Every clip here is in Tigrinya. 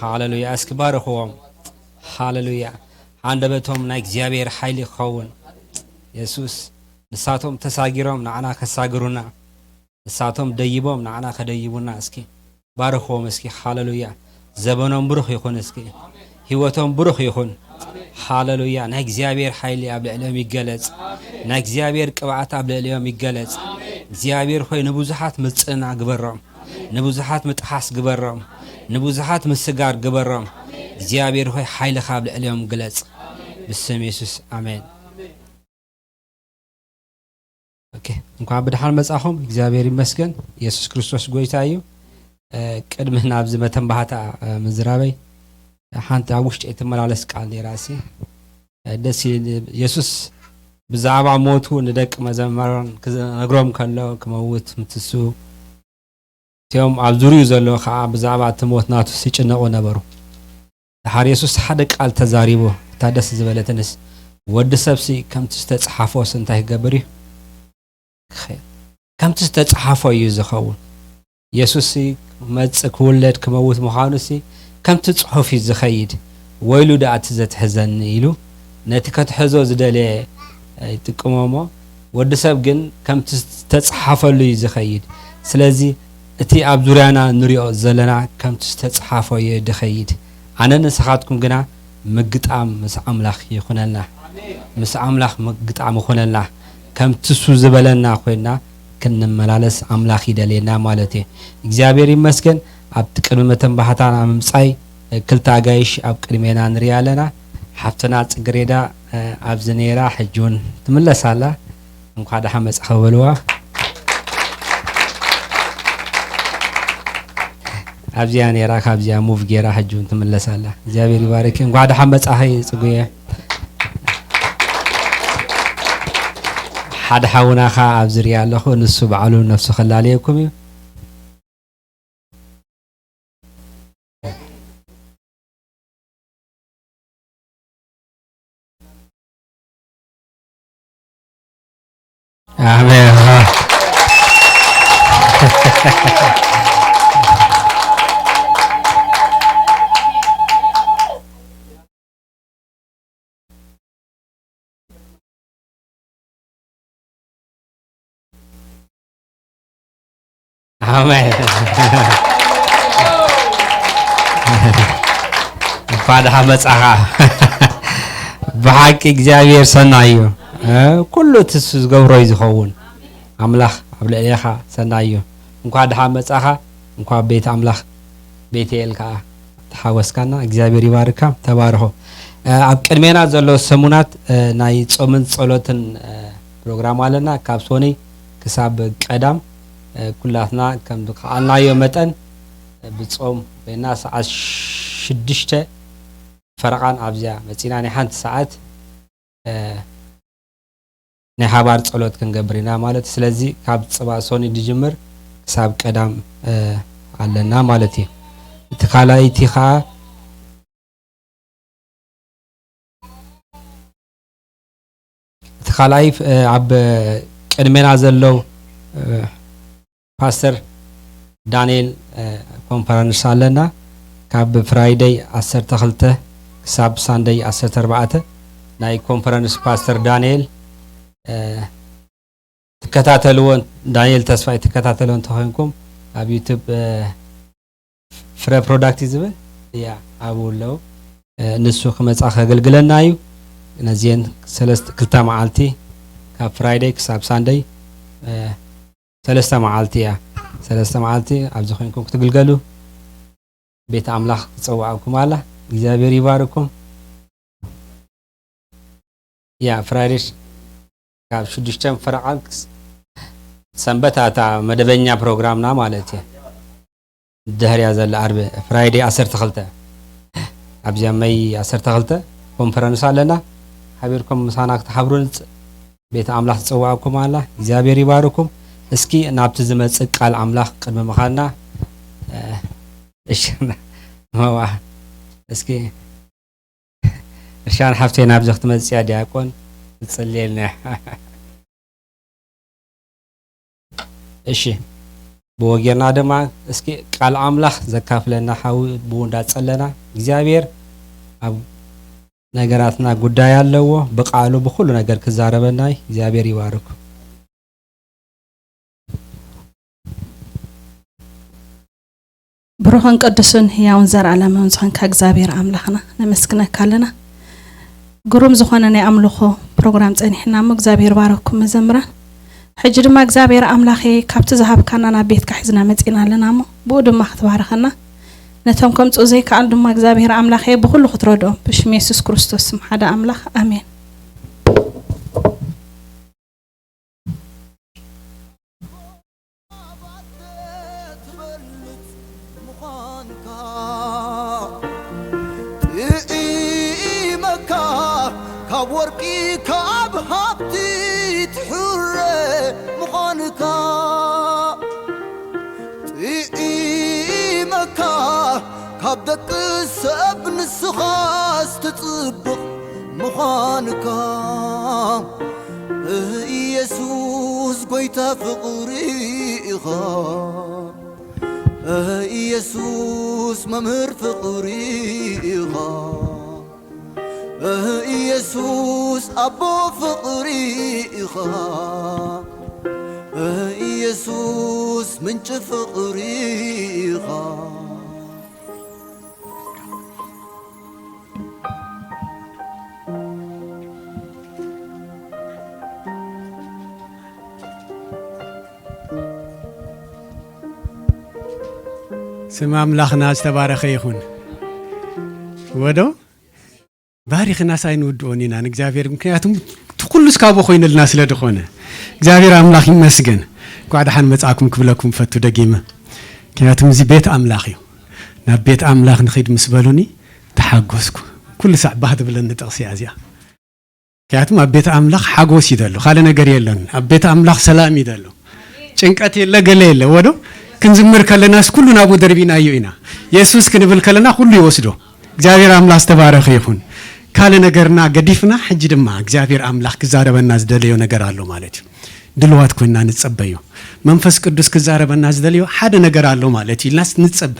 ሃሌሉያ። እስኪ ባርኽዎም። ሃሌሉያ። ሓንደበቶም ናይ እግዚኣብሔር ሓይሊ ክኸውን። የሱስ፣ ንሳቶም ተሳጊሮም ንዓና ከሳግሩና፣ ንሳቶም ደይቦም ንዓና ከደይቡና። እስኪ ባርኽዎም እስኪ። ሃሌሉያ። ዘበኖም ብሩኽ ይኹን እስኪ። ህይወቶም ብሩኽ ይኹን። ሃሌሉያ። ናይ እግዚኣብሔር ሓይሊ ኣብ ልዕሊኦም ይገለጽ። ናይ እግዚኣብሔር ቅብኣት ኣብ ልዕሊኦም ይገለጽ። እግዚኣብሔር ሆይ ንብዙሓት ምጽና ግበሮም። ንብዙሓት ምጥሓስ ግበሮም። ንብዙሓት ምስጋር ግበሮም። እግዚኣብሔር ሆይ ሓይልኻ ኣብ ልዕሊኦም ግለጽ። ብስም የሱስ ኣሜን። ኦኬ፣ እንኳን ብደሓን መጻኹም። እግዚኣብሔር ይመስገን። የሱስ ክርስቶስ ጎይታ እዩ። እ፣ ቅድሚ ናብዚ መተንባህታ፣ እ፣ ምዝራበይ ሓንቲ ኣብ ውሽጢ እትመላለስ ቃል ነይራ እሲ፣ እ፣ ደስ ይብል። የሱስ ብዛዕባ ሞቱ ንደቂ መዘምራን ክነግሮም ከሎ ክመውት ምትሱ እቲኦም ኣብ ዙርዩ ዘለዉ ኸዓ ብዛዕባ እቲ ሞት ናቱ ይጭነቑ ነበሩ። ደሓር የሱስ ሓደ ቃል ተዛሪቡ፣ እታ ደስ ዝበለትንስ፣ "ወዲ ሰብሲ ከምቲ ዝተጸሓፎስ እንታይ ክገብር እዩ? ክኸ-፣ ከምቲ ዝተጸሓፎ እዩ ዝኸውን። የሱስሲ ክመጽእ፣ ክውለድ፣ ክመውት ምዃኑሲ ከምቲ ጽሑፍ እዩ ዝኸይድ። ወይሉ ደኣ እቲ ዘትሕዘኒ" ኢሉ ነቲ ከትሕዞ ዝደለየ ይጥቅሞ እሞ፣ ወዲ ሰብ ግን ከምቲ ዝተጽሓፈሉ እዩ ዝኸይድ። ስለዚ እቲ ኣብ ዙርያና ንሪኦ ዘለና ከምቲ ዝተጽሓፎ እዩ ድኸይድ። ኣነ ንስኻትኩም ግና ምግጣም ምስ ኣምላኽ ይኹነልና። ምስ ኣምላኽ ምግጣም ይኹነልና። ከምቲ እሱ ዝበለና ኮይንና ክንመላለስ ኣምላኽ ይደልየና ማለት እዩ። እግዚኣብሔር ይመስገን። ኣብቲ ቅድሚ መተንባህታና ምምጻይ ክልተ ኣጋይሽ ኣብ ቅድሜና ንሪኣ ኣለና። ሓፍትና ጽግሬዳ፣ እ፣ ኣብዚ ነይራ፣ ሕጂ እውን ትምለስ ኣላ። እንኳዕ ደሓን መጻኺ በልዋ። ኣብዚኣ ነይራ፣ ካብዚኣ ሙቭ ገይራ ሕጂ እውን ትምለስ ኣላ። እግዚኣብሔር ይባርኪ። እንኳዕ ደሓን መጻኺ ጽጉየ። ሓደ ሓውና ኸኣ ኣብዚ ሪኣ ኣለኹ፣ ንሱ ባዕሉ ነፍሱ ከላለየኩም እዩ። ኣሜን። ኣሜን። እንኳዕ ደሓን መጻኻ። ብሓቂ እግዚኣብሔር ሰናይ እዩ። እ፣ ኩሉ እቲ እሱ ዝገብሮ እዩ ዝኸውን። ኣምላኽ ኣብ ልዕሌኻ ሰናይ እዩ። እንኳዕ ደሓን መጻኻ። እንኳዕ ቤት ኣምላኽ ቤቴል ከኣ ተሓወስካና። እግዚኣብሔር ይባርካ። ተባረኹ። እ፣ ኣብ ቅድሜና ዘሎ ሰሙናት፣ እ፣ ናይ ጾምን ጸሎትን፣ እ፣ ፕሮግራም ኣለና። ካብ ሶኒ ክሳብ ቀዳም፣ እ፣ ኩላትና ከም ዝኸኣልናዮ መጠን፣ እ፣ ብጾም ኮይና ሰዓት ሽዱሽተ ፈረቓን ኣብዚኣ መጺና ናይ ሓንቲ ሰዓት፣ እ፣ ናይ ሓባር ጸሎት ክንገብር ኢና ማለት እዩ። ስለዚ ካብ ጽባሕ ሶኒ ዝጅምር ክሳብ ቀዳም፣ እ፣ ኣለና ማለት እዩ። እቲ ካልኣይቲ ኸኣ፣ እቲ ካልኣይ፣ እ፣ ኣብ ቅድሜና ዘለዉ፣ እ፣ ፓስተር ዳንኤል፣ እ፣ ኮንፈረንስ ኣለና። ካብ ፍራይደይ ዓሰርተ ክልተ ክሳብ ሳንደይ ዓሰርተ ኣርባዕተ ናይ ኮንፈረንስ ፓስተር ዳንኤል፣ እ፣ ትከታተልዎ፣ ዳንኤል ተስፋይ ትከታተልዎ እንተኾይንኩም ኣብ ዩቱብ፣ እ፣ ፍረ ፕሮዳክት እዩ ዝብል፣ እያ ኣብኡ ኣለዉ። እ፣ ንሱ ክመጻ ከገልግለና እዩ። ነዚየን ሰለስተ፣ ክልተ መዓልቲ ካብ ፍራይደይ ክሳብ ሳንደይ፣ እ፣ ሰለስተ መዓልቲ እያ። ሰለስተ መዓልቲ ኣብዚ ኮይንኩም ክትግልገሉ ቤት ኣምላኽ ትጸውዓኩም ኣላ። እግዚኣብሔር ይባርኩም። ያ፣ ፍራይደይ ካብ ሽዱሽተ ፈረቓን ክስ-፣ ሰንበት ኣታ መደበኛ ፕሮግራምና ማለት እዩ። ድሕሪያ ዘላ ዓርቢ፣ ፍራይደይ ዓሰርተ ክልተ፣ ኣብዚኣ መይ ዓሰርተ ክልተ ኮንፈረንስ ኣለና። ሓቢርኩም ምሳና ክትሓብሩ ንጽ-፣ ቤት ኣምላኽ ትጽውዓኩም ኣላ። እግዚኣብሔር ይባርኩም። እስኪ ናብቲ ዝመጽእ ቃል ኣምላኽ ቅድሚ ምኻድና፣ እ፣ እሺ፣ መዋ፣ እስኪ እርሻን ሓፍተይ ናብዚ ክትመጽእ እያ፣ ዲያቆን ክትጽልየልና እያ። እሺ፣ ብወገና ድማ እስኪ ቃል ኣምላኽ ዘካፍለና ሓዊ ብኡ እንዳጸለና እግዚኣብሔር ኣብ ነገራትና ጉዳይ ኣለዎ። ብቃሉ ብኹሉ ነገር ክዛረበና እግዚኣብሔር ይባርኩ። ብሩኽን ቅዱስን ህያውን ዘርኣለምን ዝኾንካ እግዚኣብሔር ኣምላኽና ነመስግነካ ኣለና። ግሩም ዝኾነ ናይ ኣምልኾ ፕሮግራም ጸኒሕና እሞ እግዚኣብሔር ባረኩም መዘምራን። ሕጂ ድማ እግዚኣብሔር ኣምላኸ ካብቲ ዝሃብካና ናብ ቤትካ ሒዝና መጺና ኣለና እሞ ብኡ ድማ ክትባርኸና ነቶም ከምጽኡ ዘይከኣሉ ድማ እግዚኣብሔር ኣምላኸ ብኹሉ ክትረድኦም ብሽም የሱስ ክርስቶስ ስም ሓደ ኣምላኽ ኣሜን። ጥዒመካ ካብ ወርቂ ካብ ሃብቲ ትሕረ ምዃንካ ጥዒመካ ካብ ደቂ ሰብ ንስኻስ ትጽብቕ ምዃንካ ኢየሱስ ጐይታ ፍቕሪ ኢኻ ኢየሱስ መምህር ፍቕሪ ኢኻ ኢየሱስ ኣቦ ፍቕሪ ኢኻ ኢየሱስ ምንጪ ፍቕሪ ኢኻ ስም ኣምላኽና ዝተባረኸ ይኹን። ወዶ ባሪኽናስ ኣይንውድኦን ኢና ንእግዚኣብሔር፣ ምክንያቱም እቲ ኩሉስ ካብኡ ኮይኑልና ስለ ዝኾነ እግዚኣብሔር ኣምላኽ ይመስገን። እንኳዕ ደሓን መጻእኩም ክብለኩም ፈቱ ደጊመ፣ ምክንያቱም እዚ ቤት ኣምላኽ እዩ። ናብ ቤት ኣምላኽ ንኺድ ምስ በሉኒ ተሓጎስኩ። ኩሉ ሳዕ ባህ ትብለኒ ጥቕሲ እያ እዚኣ። ምክንያቱም ኣብ ቤት ኣምላኽ ሓጎስ እዩ ዘሎ፣ ካልእ ነገር የለን። ኣብ ቤት ኣምላኽ ሰላም እዩ ዘሎ፣ ጭንቀት የለ፣ ገለ የለ። ወዶ ክንዝምር ከለናስ ኩሉ ናብኡ ደርቢናዮ ኢና። የሱስ ክንብል ከለና ኩሉ ይወስዶ። እግዚኣብሔር ኣምላኽ ዝተባረኸ ይኹን። ካልእ ነገርና ገዲፍና ሕጂ ድማ እግዚኣብሔር ኣምላኽ ክዛረበና ዝደለዮ ነገር ኣሎ ማለት እዩ። ድልዋት ኮይና ንጸበዮ። መንፈስ ቅዱስ ክዛረበና ዝደለዮ ሓደ ነገር ኣሎ ማለት እዩ ኢልናስ ንጸበ።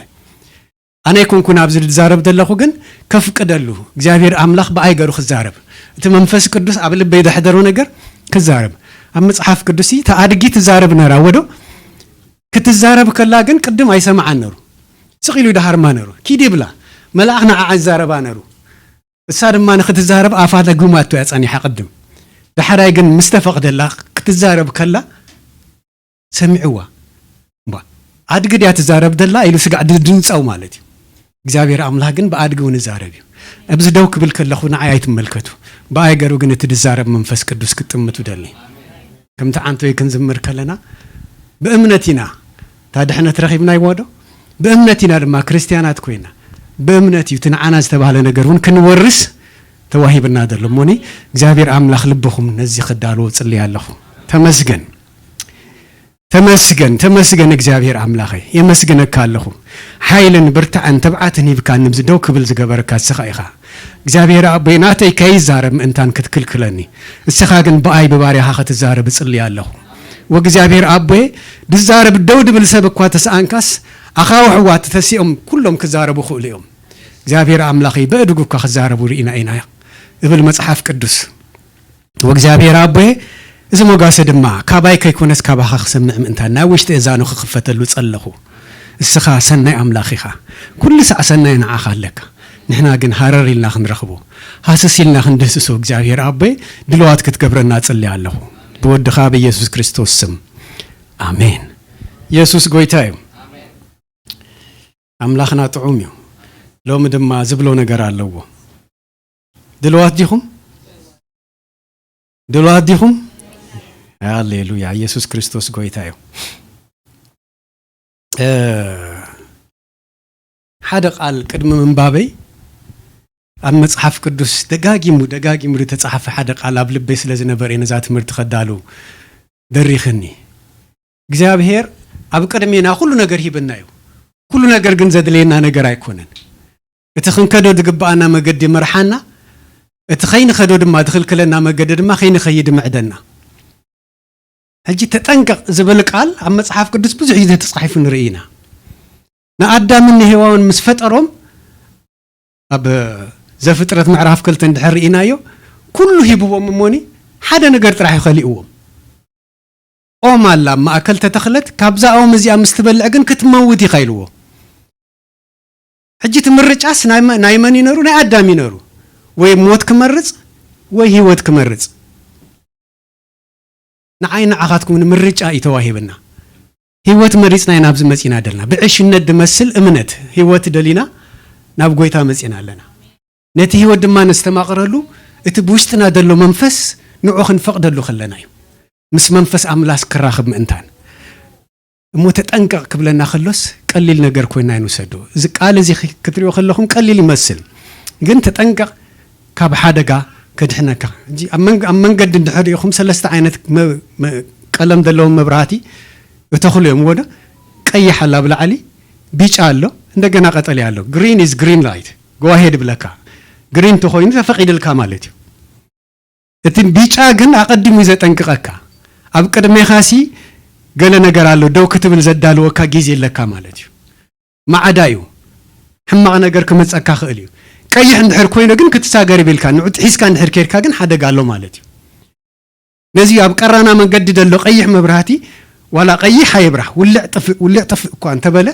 ኣነ ኣይኮንኩን ኣብዚ ዝዛረብ ዘለኹ፣ ግን ከፍቅደሉ እግዚኣብሔር ኣምላኽ ብኣይ ገሩ ክዛረብ፣ እቲ መንፈስ ቅዱስ ኣብ ልበይ ዘሕደሮ ነገር ክዛረብ። ኣብ መጽሓፍ ቅዱስ እታ ኣድጊ ትዛረብ ነራ ወዶ ክትዛረብ ከላ ግን ቅድም ኣይሰምዓን ነሩ። ስቕ ኢሉ ይደሃርማ ነሩ። ኪድ ይብላ። መልኣኽ ንዓኣ ይዛረባ ነሩ። እሳ ድማ ንኽትዛረብ ኣፋ ለጉማቶ እያ ጸኒሓ ቅድም። ዳሕራይ ግን ምስ ተፈቕደላ ክትዛረብ ከላ ሰሚዕዋ። እምባ፣ ኣድጊ ድያ ትዛረብ ደላ ኢሉ ስጋዕ ድንጻው ማለት እዩ። እግዚኣብሔር ኣምላኽ ግን ብኣድጊ እውን ይዛረብ እዩ። ኣብዚ ደው ክብል ከለኹ ንዓይ ኣይትመልከቱ። ብኣይ ገሩ ግን እቲ ዝዛረብ መንፈስ ቅዱስ ክጥምቱ ደሊ። ከምቲ ዓንቶይ ክንዝምር ከለና ብእምነት ኢና እታ ድሕነት ረኺብና ይዎ ዶ? ብእምነት ኢና ድማ ክርስትያናት ኮይና። ብእምነት እዩ እቲ ንዓና ዝተባህለ ነገር እውን ክንወርስ ተዋሂብና ዘሎ። እሞኒ እግዚኣብሔር ኣምላኽ ልብኹም ነዚ ክዳልዎ ጽልይ ኣለኹ። ተመስገን። ተመስገን፣ ተመስገን እግዚኣብሔር ኣምላኸይ፣ የመስግነካ ኣለኹ። ሓይልን ብርታዕን ትብዓትን ሂብካኒ፣ ኣብዚ ደው ክብል ዝገበረካ እስኻ ኢኻ። እግዚኣብሔር ኣቦይ፣ ናተይ ከይዛረብ ምእንታን ክትክልክለኒ፣ እስኻ ግን ብኣይ ብባርያኻ ክትዛረብ እጽሊ ኣለኹ። ወእግዚኣብሔር ኣቦይ፣ ድዛረብ ደው ድብል ሰብ እኳ ተሰኣንካስ፣ ኣኻውሕ እዋ ተተሲኦም ኩሎም ክዛረቡ ክእሉ እዮም። እግዚኣብሔር ኣምላኸይ፣ በእድጉ እኳ ክዛረቡ ርኢና ኢና እብል መጽሓፍ ቅዱስ። ወእግዚኣብሔር ኣቦየ፣ እዚ ሞጋሰ ድማ ካባይ ከይኮነስ ካባኻ ክሰምዕ ምእንታን፣ ናይ ውሽጢ እዛኑ ክኽፈተሉ ጸለኹ። እስኻ ሰናይ ኣምላኽ ኢኻ። ኩሉ ሳዕ ሰናይ ንዓኻ ኣለካ። ንሕና ግን ሃረር ኢልና ክንረኽቦ፣ ሃሰስ ኢልና ክንድህስሶ እግዚኣብሔር ኣቦየ ድልዋት ክትገብረና እጽሊ ኣለኹ። ብወድኻ ብኢየሱስ ክርስቶስ ስም። ኣሜን። ኢየሱስ ጎይታ እዩ። ኣምላኽና ጥዑም እዩ። ሎሚ ድማ ዝብሎ ነገር ኣለዎ። ድልዋት ዲኹም? ድልዋት ዲኹም? ሃሌሉያ። ኢየሱስ ክርስቶስ ጎይታ እዩ። እ፣ ሓደ ቃል ቅድሚ ምንባበይ ኣብ መጽሓፍ ቅዱስ ደጋጊሙ፣ ደጋጊሙ ዝተጻሕፈ ሓደ ቃል ኣብ ልበይ ስለ ዝነበረ እየ ነዛ ትምህርቲ ከዳሉ ደሪኽኒ። እግዚኣብሔር ኣብ ቅድሜና ኩሉ ነገር ሂብና እዩ። ኩሉ ነገር ግን ዘድልየና ነገር ኣይኮነን። እቲ ክንከዶ ዝግብኣና መገዲ ይመርሓና፣ እቲ ከይንኸዶ ድማ ዝኽልክለና መገዲ ድማ ከይንኸይድ ይምዕደና። ሕጂ ተጠንቀቕ ዝብል ቃል ኣብ መጽሓፍ ቅዱስ ብዙሕ ግዜ ተጻሒፉ ንርኢ ኢና። ንኣዳምን ንሄዋውን ምስ ፈጠሮም ኣብ ዘፍጥረት ምዕራፍ ክልተ እንድሕር ርኢናዮ፣ ኩሉ ሂብዎም እሞኒ ሓደ ነገር ጥራሕ እዩ ከሊእዎም። ኦም ኣላ ኣብ ማእከል ተተኽለት፣ ካብዛ ኦም እዚኣ ምስ ትበልዕ ግን ክትመውት ኢኻ ኢልዎ። ሕጂ እቲ ምርጫስ ናይ መ-፣ ናይ መን እዩ ነሩ? ናይ ኣዳም እዩ ነሩ። ወይ ሞት ክመርጽ ወይ ህይወት ክመርጽ። ንዓይ ንዓኻትኩም ምርጫ እዩ ተዋሂብና። ህይወት መሪጽና ኢና ኣብዚ መጺና ደልና። ብዕሽነት ድመስል እምነት ህይወት ደሊና ናብ ጎይታ መጺና ኣለና። ነቲ ህይወት ድማ ነስተማቕረሉ እቲ ብውሽጥና ዘሎ መንፈስ ንዑ ክንፈቕደሉ ከለና እዩ። ምስ መንፈስ ኣምላኽ ክራኽብ ምእንታን። እሞ ተጠንቀቕ ክብለና ከሎስ ቀሊል ነገር ኮይና ኣይንውሰዶ። እዚ ቃል እዚ ኺ-፣ ክትሪኦ ከለኹም ቀሊል ይመስል፣ ግን ተጠንቀቕ ካብ ሓደጋ ከድሕነካ። ሕጂ ኣብ መንገ-፣ ኣብ መንገዲ እንድሕር ርኢኹም ሰለስተ ዓይነት መ-፣ መ-፣ ቀለም ዘለዎም መብራህቲ እተኽሉ እዮም። ወደ ቀይሕ ኣላ ብላዕሊ፣ ቢጫ ኣሎ፣ እንደገና ቀጠልያ ኣሎ። Green is green light፣ go ahead ይብለካ። ግሪን እንተኾይኑ ተፈቒድልካ ማለት እዩ። እቲ ቢጫ ግን ኣቐዲሙ እዩ ዘጠንቅቐካ። ኣብ ቅድሜኻሲ ገለ ነገር ኣሎ፣ ደው ክትብል ዘዳልወካ ግዜ ኣለካ ማለት እዩ። ማዕዳ እዩ። ሕማቕ ነገር ክመጸካ ክእል እዩ። ቀይሕ እንድሕር ኮይኑ ግን ክትሳገር ይብልካ፣ ንዑ ጥሒስካ እንድሕር ኬድካ ግን ሓደጋ ኣሎ ማለት እዩ። ነዚ ኣብ ቀራና መንገዲ ዘሎ ቀይሕ መብራህቲ ዋላ ቀይሕ ኣይብራህ፣ ውልዕ ጥፍእ፣ ውልዕ ጥፍእ እኳ እንተበለ፣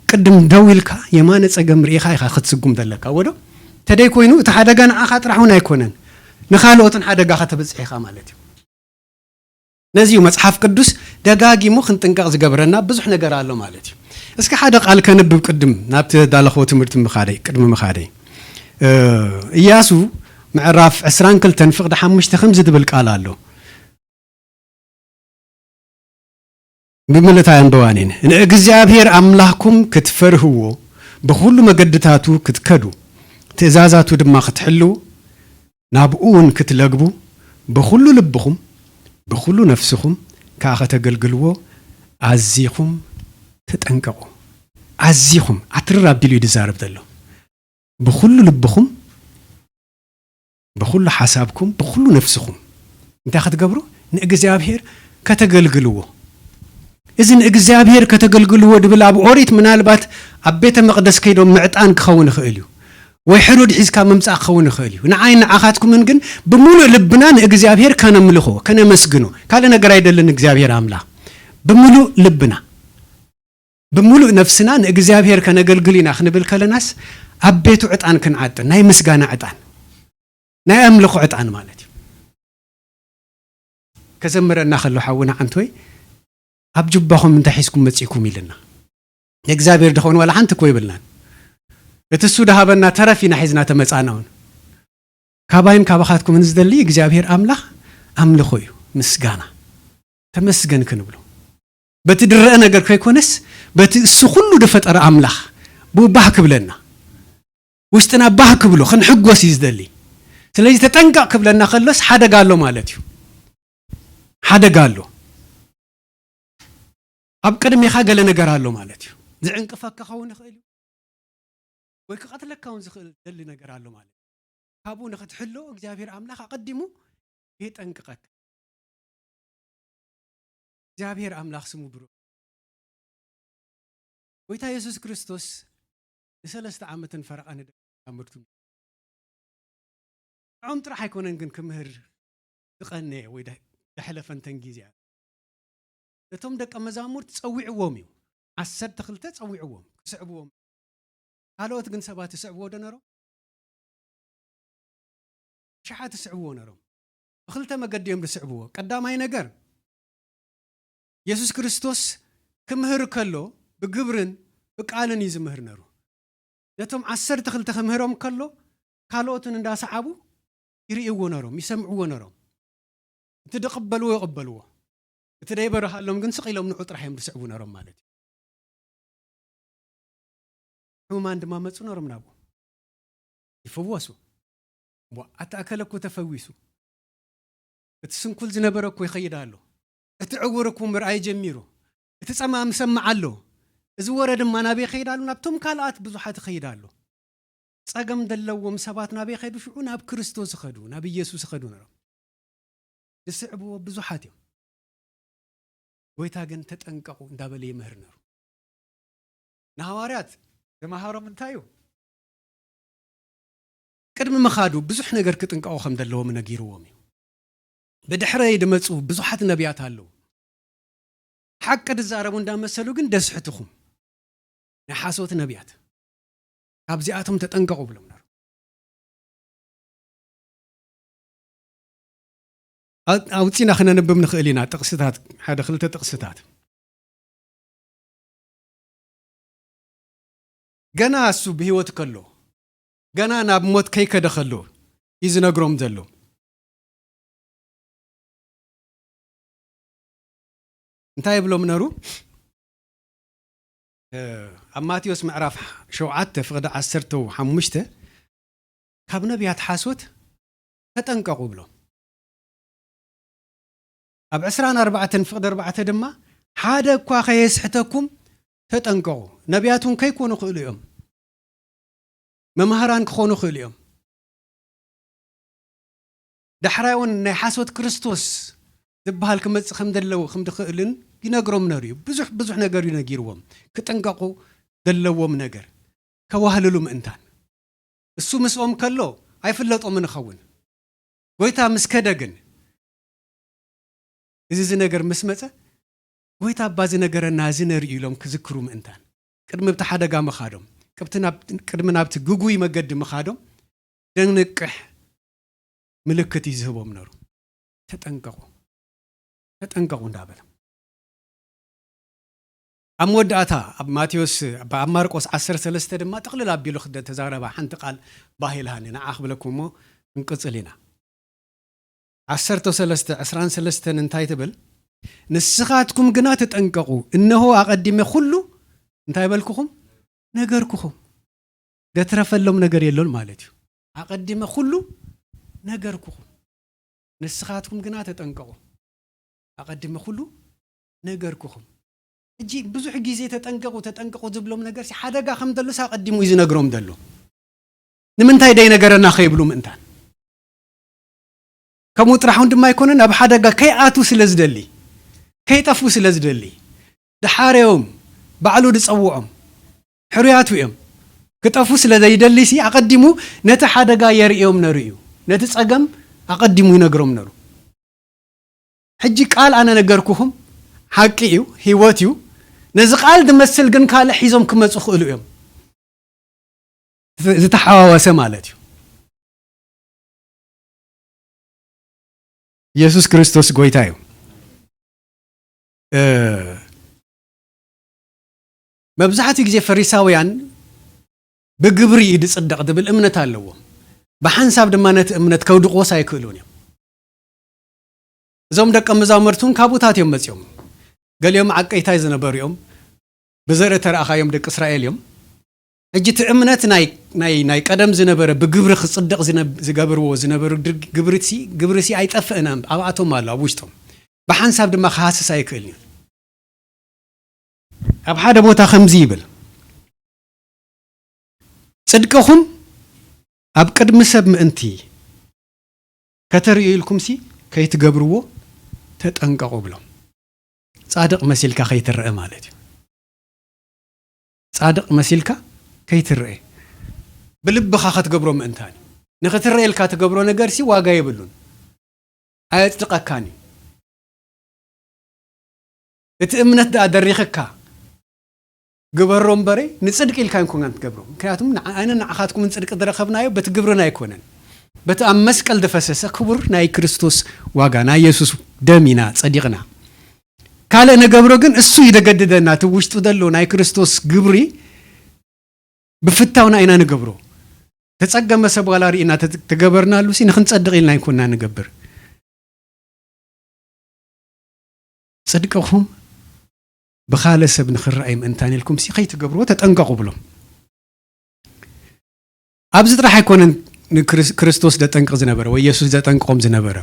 ቅድም ደው ኢልካ የማነ ጸገም ርኢኻ ኢኻ ክትስጉም ዘለካ። ወዶ ተደይ ኮይኑ እቲ ሓደጋ ንዓኻ ጥራሕ እውን ኣይኮነን፣ ንኻልኦትን ሓደጋ ከተብጽሕ ኢኻ ማለት እዩ። ነዚ እዩ መጽሓፍ ቅዱስ ደጋጊሙ ክንጥንቀቕ ዝገብረና፣ ብዙሕ ነገር ኣሎ ማለት እዩ። እስኪ ሓደ ቃል ከንብብ ቅድም ናብቲ ዳለኽዎ ትምህርቲ ምኻደይ፣ ቅድሚ ምኻደይ። እ፣ ኢያሱ ምዕራፍ ዕስራን ክልተን ፍቕዲ ሓሙሽተ ከምዚ ዝብል ቃል ኣሎ። ብምልእታ የንብባን እየን። ንእግዚኣብሔር ኣምላኽኩም ክትፈርህዎ፣ ብኹሉ መገድታቱ ክትከዱ፣ ትእዛዛቱ ድማ ክትሕልዉ፣ ናብኡ እውን ክትለግቡ፣ ብኹሉ ልብኹም፣ ብኹሉ ነፍስኹም ከኣ ከተገልግልዎ ኣዚኹም ተጠንቀቑ። ኣዚኹም፣ ኣትርር ኣቢሉ እዩ ዝዛረብ ዘሎ። ብኹሉ ልብኹም፣ ብኹሉ ሓሳብኩም፣ ብኹሉ ነፍስኹም እንታይ ክትገብሩ? ንእግዚኣብሔር ከተገልግልዎ። እዚ ንእግዚኣብሔር ከተገልግልዎ ድብል ኣብ ኦሪት ምናልባት ኣብ ቤተ መቕደስ ከይዶም ምዕጣን ክኸውን ይኽእል እዩ፣ ወይ ሕሩድ ሒዝካ ምምጻእ ክኸውን ይኽእል እዩ። ንዓይ ንዓኻትኩምን ግን ብምሉእ ልብና ንእግዚኣብሔር ከነምልኾ፣ ከነመስግኖ። ካልእ ነገር ኣይደልን እግዚኣብሔር ኣምላኽ። ብምሉእ ልብና፣ ብምሉእ ነፍስና ንእግዚኣብሔር ከነገልግል ኢና ክንብል ከለናስ፣ ኣብ ቤቱ ዕጣን ክንዓጥን፣ ናይ ምስጋና ዕጣን፣ ናይ ኣምልኾ ዕጣን ማለት እዩ። ከዘምረና ከሎ ሓውና ዓንቶይ፣ "ኣብ ጁባኹም እንታይ ሒዝኩም መጺእኩም?" ኢልና። ንእግዚኣብሔር ድኸውን ዋላ ሓንቲ እኮ ይብልናን። እቲ እሱ ድሃበና ተረፍ ኢና ሒዝና ተመጻእና እውን። ካባይን ካባኻትኩምን ዝደሊ እግዚኣብሔር ኣምላኽ ኣምልኾ እዩ፣ ምስጋና። ተመስገን ክንብሎ። በቲ ድረአ ነገር ከይኮነስ፣ በቲ እሱ ኩሉ ድፈጠረ ኣምላኽ ብኡ ባህ ክብለና። ውሽጥና ባህ ክብሎ፣ ክንሕጎስ እዩ ዝደሊ። ስለዚ ተጠንቀቕ ክብለና ከሎስ ሓደጋ ኣሎ ማለት እዩ። ሓደጋ ኣሎ። ኣብ ቅድሜኻ ገለ ነገር ኣሎ ማለት እዩ። ዝዕንቅፈካ ክኸውን ይኽእል እዩ። ወይ ክቐትለካ እውን ዝኽእል ዘሊ ነገር ኣሎ ማለት እዩ። ካብኡ ንኽትሕሎ እግዚኣብሔር ኣምላኽ ኣቐዲሙ የጠንቅቐካ። እግዚኣብሔር ኣምላኽ ስሙ ብሩኽ። ጎይታ የሱስ ክርስቶስ ንሰለስተ ዓመትን ፈረቓ ንደቀ መዛሙርቱ ንዖም ጥራሕ ኣይኮነን ግን ክምህር ዝቐነየ ወይ ደ-፣ ደሕለፈንተን ግዜያት። ነቶም ደቀ መዛሙርት ጸዊዕዎም እዩ። ዓሰርተ ክልተ ጸዊዕዎም፣ ክስዕብዎም። ካልኦት ግን ሰባት ይስዕብዎ ዶ ነሮም? ሽሓት ይስዕብዎ ነሮም። ብክልተ መገዲ እዮም ዝስዕብዎ። ቀዳማይ ነገር፣ የሱስ ክርስቶስ ክምህር ከሎ ብግብርን ብቃልን እዩ ዝምህር ነሩ። ነቶም ዓሰርተ ክልተ ክምህሮም ከሎ፣ ካልኦትን እንዳሰዓቡ ይርእይዎ ነሮም፣ ይሰምዕዎ ነሮም። እቲ ዝቕበልዎ ይቕበልዎ፣ እቲ ዘይበርሃሎም ግን ስቕ ኢሎም ንዑ ጥራሕ እዮም ዝስዕቡ ነሮም ማለት እዩ። ሕሙማን ድማ መጹ ነሮም ናብኡ፣ ይፍወሱ። እሞ ኣቲ ኣከለ እኮ ተፈዊሱ፣ እቲ ስንኩል ዝነበረ እኮ ይኸይድ ኣሎ፣ እቲ ዕውር እኮ ምርኣይ ጀሚሩ፣ እቲ ጸማም ይሰምዕ ኣሎ። እዚ ወረ ድማ ናበይ ይኸይድ ኣሎ? ናብቶም ካልኣት ብዙሓት ይኸይድ ኣሎ። ጸገም ዘለዎም ሰባት ናበይ ይኸዱ? ሽዑ ናብ ክርስቶስ ይኸዱ፣ ናብ ኢየሱስ ይኸዱ ነሮም። ዝስዕብዎ ብዙሓት እዮም። ጎይታ ግን ተጠንቀቑ እንዳበለ ይምህር ነሩ። ንሃዋርያት ዘመሃሮም እንታይ እዩ? ቅድሚ ምኻዱ ብዙሕ ነገር ክጥንቀቑ ከም ዘለዎም ነጊርዎም እዩ። ብድሕረይ ድመጹ ብዙሓት ነቢያት ኣለዉ። ሓቂ ድዛረቡ እንዳመሰሉ ግን ደስሕትኹም። ናይ ሓሶት ነቢያት። ካብዚኣቶም ተጠንቀቑ ብሎም ነሩ። ኣውፂና ክነንብብ ንኽእል ኢና። ጥቕስታት፣ ሓደ ክልተ ጥቕስታት። ገና እሱ ብህይወት ከሎ፣ ገና ናብ ሞት ከይከደ ከሎ እዩ ዝነግሮም ዘሎ። እንታይ ይብሎም ነሩ? ኣብ ማቴዎስ ምዕራፍ ሸውዓተ ፍቕዲ ዓሰርተ ሓሙሽተ፣ ካብ ነቢያት ሓሶት ተጠንቀቑ ብሎም። ኣብ ዕስራን ኣርባዕተን ፍቕዲ ኣርባዕተ ድማ፣ ሓደ እኳ ከየስሕተኩም ተጠንቀቑ። ነቢያት እውን ከይኮኑ ይኽእሉ እዮም። መማህራን ክኾኑ ይኽእሉ እዮም። ዳሕራይ እውን ናይ ሓሶት ክርስቶስ ዝበሃል ክመጽእ ከም ዘለዎ ከም ድኽእልን ይነግሮም ነሩ እዩ። ብዙሕ ብዙሕ ነገር እዩ ነጊርዎም። ክጥንቀቑ ዘለዎም ነገር። ከዋህልሉ ምእንታን። እሱ ምስኦም ከሎ ኣይፍለጦምን ይኸውን። ጎይታ ምስ ከደ ግን፣ እዚ እዚ ነገር ምስ መጸ፣ ጎይታ እባ ዝነገረና እዚ ነርኢ ኢሎም ክዝክሩ ምእንታን፣ ቅድሚ ኣብቲ ሓደጋ ምኻዶም፣ ቅብቲ ናብ-፣ ቅድሚ ናብቲ ግጉይ መገዲ ምኻዶም፣ ደንቅሕ ምልክት እዩ ዝህቦም ነሩ። ተጠንቀቑ፣ ተጠንቀቑ እንዳበለ። ኣብ መወዳእታ ኣብ ማቴዎስ፣ ኣብ ማርቆስ ዓሰርተ ሰለስተ ድማ ጥቕልል ኣቢሉ ክደ ተዛረባ ሓንቲ ቃል ባህ ኢልሃኒ፣ ንዓ ክብለኩም እሞ ክንቅጽል ኢና። ዓሰርተ ሰለስተ ዕስራን ሰለስተን እንታይ ትብል? "ንስኻትኩም ግና ተጠንቀቑ፣ እነሆ ኣቐዲመ ኩሉ እንታይ በልኩኹም? ነገርኩኹም።" ደትረፈሎም ነገር የሎን ማለት እዩ። "ኣቐዲመ ኩሉ ነገርኩኹም፣ ንስኻትኩም ግና ተጠንቀቑ፣ ኣቐዲመ ኩሉ ነገርኩኹም።" ሕጂ ብዙሕ ግዜ "ተጠንቀቑ፣ ተጠንቀቑ" ዝብሎም ነገር ሲ ሓደጋ ከም ዘሎስ ኣቐዲሙ እዩ ዝነግሮም ዘሎ። ንምንታይ ደይ ነገረና ከይብሉ ምእንታን። ከምኡ ጥራሕ እውን ድማ ኣይኮነን፣ ኣብ ሓደጋ ከይኣቱ ስለ ዝደሊ፣ ከይጠፉ ስለ ዝደሊ፣ ድሓረዮም ባዕሉ ዝጸውዖም ሕሩያቱ እዮም። ክጠፉ ስለ ዘይደሊ ሲ ኣቐዲሙ ነቲ ሓደጋ የርእዮም ነሩ እዩ። ነቲ ጸገም ኣቐዲሙ ይነግሮም ነሩ። ሕጂ ቃል ኣነ ነገርኩኹም ሓቂ እዩ፣ ህይወት እዩ። ነዚ ቃል ዝመስል ግን ካልእ ሒዞም ክመጹ ክእሉ እዮም። ዝተሓዋወሰ ማለት እዩ። ኢየሱስ ክርስቶስ ጎይታ እዩ። እ፣ መብዛሕትኡ ግዜ ፈሪሳውያን ብግብሪ እዩ ዝጽደቕ ዝብል እምነት ኣለዎም። ብሓንሳብ ድማ ነቲ እምነት ከውድቕዎስ ኣይክእሉን እዮም። እዞም ደቀ መዛሙርቱን ካብኡታት እዮም መጺኦም። ገሊኦም ዓቀይታይ ዝነበሩ እዮም። ብዘርኢ ተረኣኻዮም ደቂ እስራኤል እዮም። ሕጂ እቲ እምነት ናይ፣ ናይ፣ ናይ ቀደም ዝነበረ ብግብሪ ክጽደቕ ዝነ-፣ ዝገብርዎ ዝነበሩ ድርጊ-፣ ግብሪሲ፣ ግብሪሲ ኣይጠፍእን ኣብኣቶም ኣሎ፣ ኣብ ውሽጦም። ብሓንሳብ ድማ ክሃስስ ኣይክእልን እዩ። ኣብ ሓደ ቦታ ከምዚ ይብል፣ "ጽድቅኹም ኣብ ቅድሚ ሰብ ምእንቲ ከተርእዩ ኢልኩምሲ ከይትገብርዎ ተጠንቀቑ" ብሎም። ጻድቕ መሲልካ ከይትረአ ማለት እዩ። ጻድቕ መሲልካ ከይትረአ፣ ብልብኻ ክትገብሮ ምእንታን እዩ። ንኽትረአ ኢልካ ትገብሮ ነገርሲ ዋጋ የብሉን፣ ኣየጽድቐካን እዩ። እቲ እምነት ደኣ ደሪኽካ ግበሮ እምበረ፣ ንጽድቂ ኢልካ ኣይኮንካን ትገብሮ። ምክንያቱም ንዓ-፣ ኣነ ንዓኻትኩምን ጽድቂ ዝረኸብናዮ በቲ ግብርና ኣይኮነን፣ በቲ ኣብ መስቀል ዝፈሰሰ ክቡር ናይ ክርስቶስ ዋጋ፣ ናይ የሱስ ደም ኢና ጸዲቕና። ካልእ ንገብሮ ግን እሱ እዩ ዘገድደና። እቲ ውሽጡ ዘሎ ናይ ክርስቶስ ግብሪ ብፍታውና ኢና ንገብሮ። ተጸገመ ሰብ ዋላ ርኢና ተ-፣ ተገበርናሉ ሲ ንኽንጸድቕ ኢልና ኣይኮንና ንገብር። ጽድቅኹም ብኻልእ ሰብ ንኽረኣይ ምእንታን ኢልኩም ሲ ከይትገብርዎ ተጠንቀቑ ብሎም። ኣብዚ ጥራሕ ኣይኮነን ንክርስ-፣ ክርስቶስ ዘጠንቅቕ ዝነበረ ወይ የሱስ ዘጠንቅቖም ዝነበረ።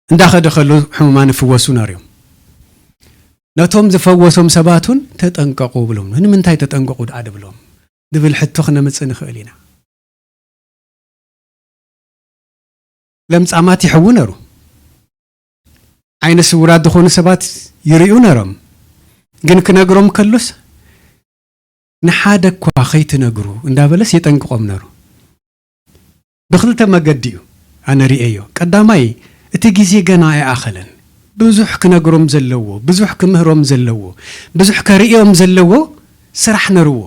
እንዳኸደ ከሎ ሕሙማን ይፍወሱ ነርዮም። ነቶም ዝፈወሶም ሰባት እውን ተጠንቀቑ ብሎም። ንምንታይ ተጠንቀቑ ደኣ ድብሎም? ድብል ሕቶ ክነምጽእ ንኽእል ኢና። ለምጻማት ይሕዉ ነሩ። ዓይነ ስውራት ዝኾኑ ሰባት ይርእዩ ነሮም። ግን ክነግሮም ከሎስ፣ "ንሓደ እኳ ከይትነግሩ" እንዳበለስ የጠንቅቖም ነሩ። ብኽልተ መገዲ እዩ ኣነ ርእየዮ። ቀዳማይ፣ እቲ ግዜ ገና ኣይኣኸለን። ብዙሕ ክነግሮም ዘለዎ፣ ብዙሕ ክምህሮም ዘለዎ፣ ብዙሕ ከርእዮም ዘለዎ ስራሕ ነርዎ።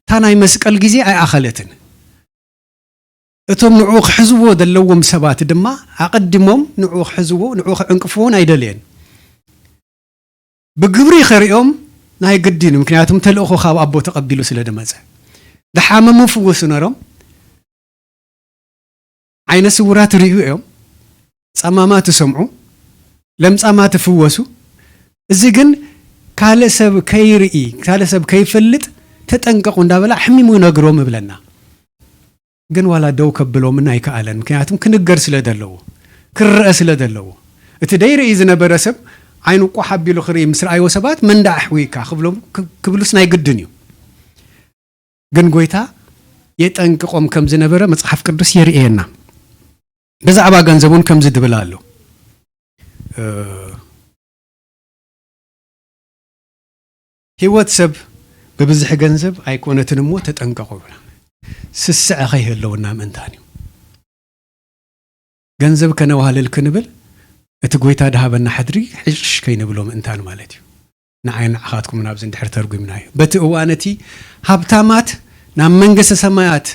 እታ ናይ መስቀል ግዜ ኣይኣኸለትን። እቶም ንዕኡ ክሕዝዎ ዘለዎም ሰባት ድማ ኣቐዲሞም ንዕኡ ክሕዝዎ፣ ንዕኡ ክዕንቅፍዎን ኣይደለየን። ብግብሪ ከርእዮም ናይ ግድን እዩ፣ ምክንያቱም ተልእኾ ካብ ኣቦ ተቐቢሉ ስለ ዝመጸ። ዝሓመሙ ፍወሱ ነሮም፣ ዓይነ ስውራት ርእዩ እዮም፣ ጸማማት ይሰምዑ፣ ለምጻማት ይፍወሱ። እዚ ግን ካልእ ሰብ ከይርኢ፣ ካልእ ሰብ ከይፈልጥ ተጠንቀቑ እንዳበላ ኣሕሚሙ ይነግሮም ይብለና። ግን ዋላ ደው ከብሎምን ኣይከኣለን፣ ምክንያቱም ክንገር ስለ ዘለዎ፣ ክረአ ስለ ዘለዎ። እቲ ደይርኢ ዝነበረ ሰብ ዓይኑ ቋሕ ኣቢሉ ክርኢ ምስ ረኣይዎ ሰባት፣ "መን ደኣ ኣሕዊካ?" ክብሎም፣ ክብሉስ ናይ ግድን እዩ። ግን ጎይታ የጠንቅቖም ከም ዝነበረ መጽሓፍ ቅዱስ የርእየና። ብዛዕባ ገንዘብ እውን ከምዚ ድብል ኣሎ። እ፣ "ህይወት ሰብ ብብዝሒ ገንዘብ ኣይኮነትን እሞ ተጠንቀቑ" ይብላ። ስስዐ ከይህልወና ምእንታን እዩ። ገንዘብ ከነዋህልል ክንብል፣ እቲ ጎይታ ድሃበና ሕድሪ ሕሽ ከይንብሎ ምእንታን ማለት እዩ። ንዓይ ንዓኻትኩም ናብዚ እንድሕር ተርጉምናዮ። በቲ እዋን እቲ ሃብታማት ናብ መንግስተ ሰማያት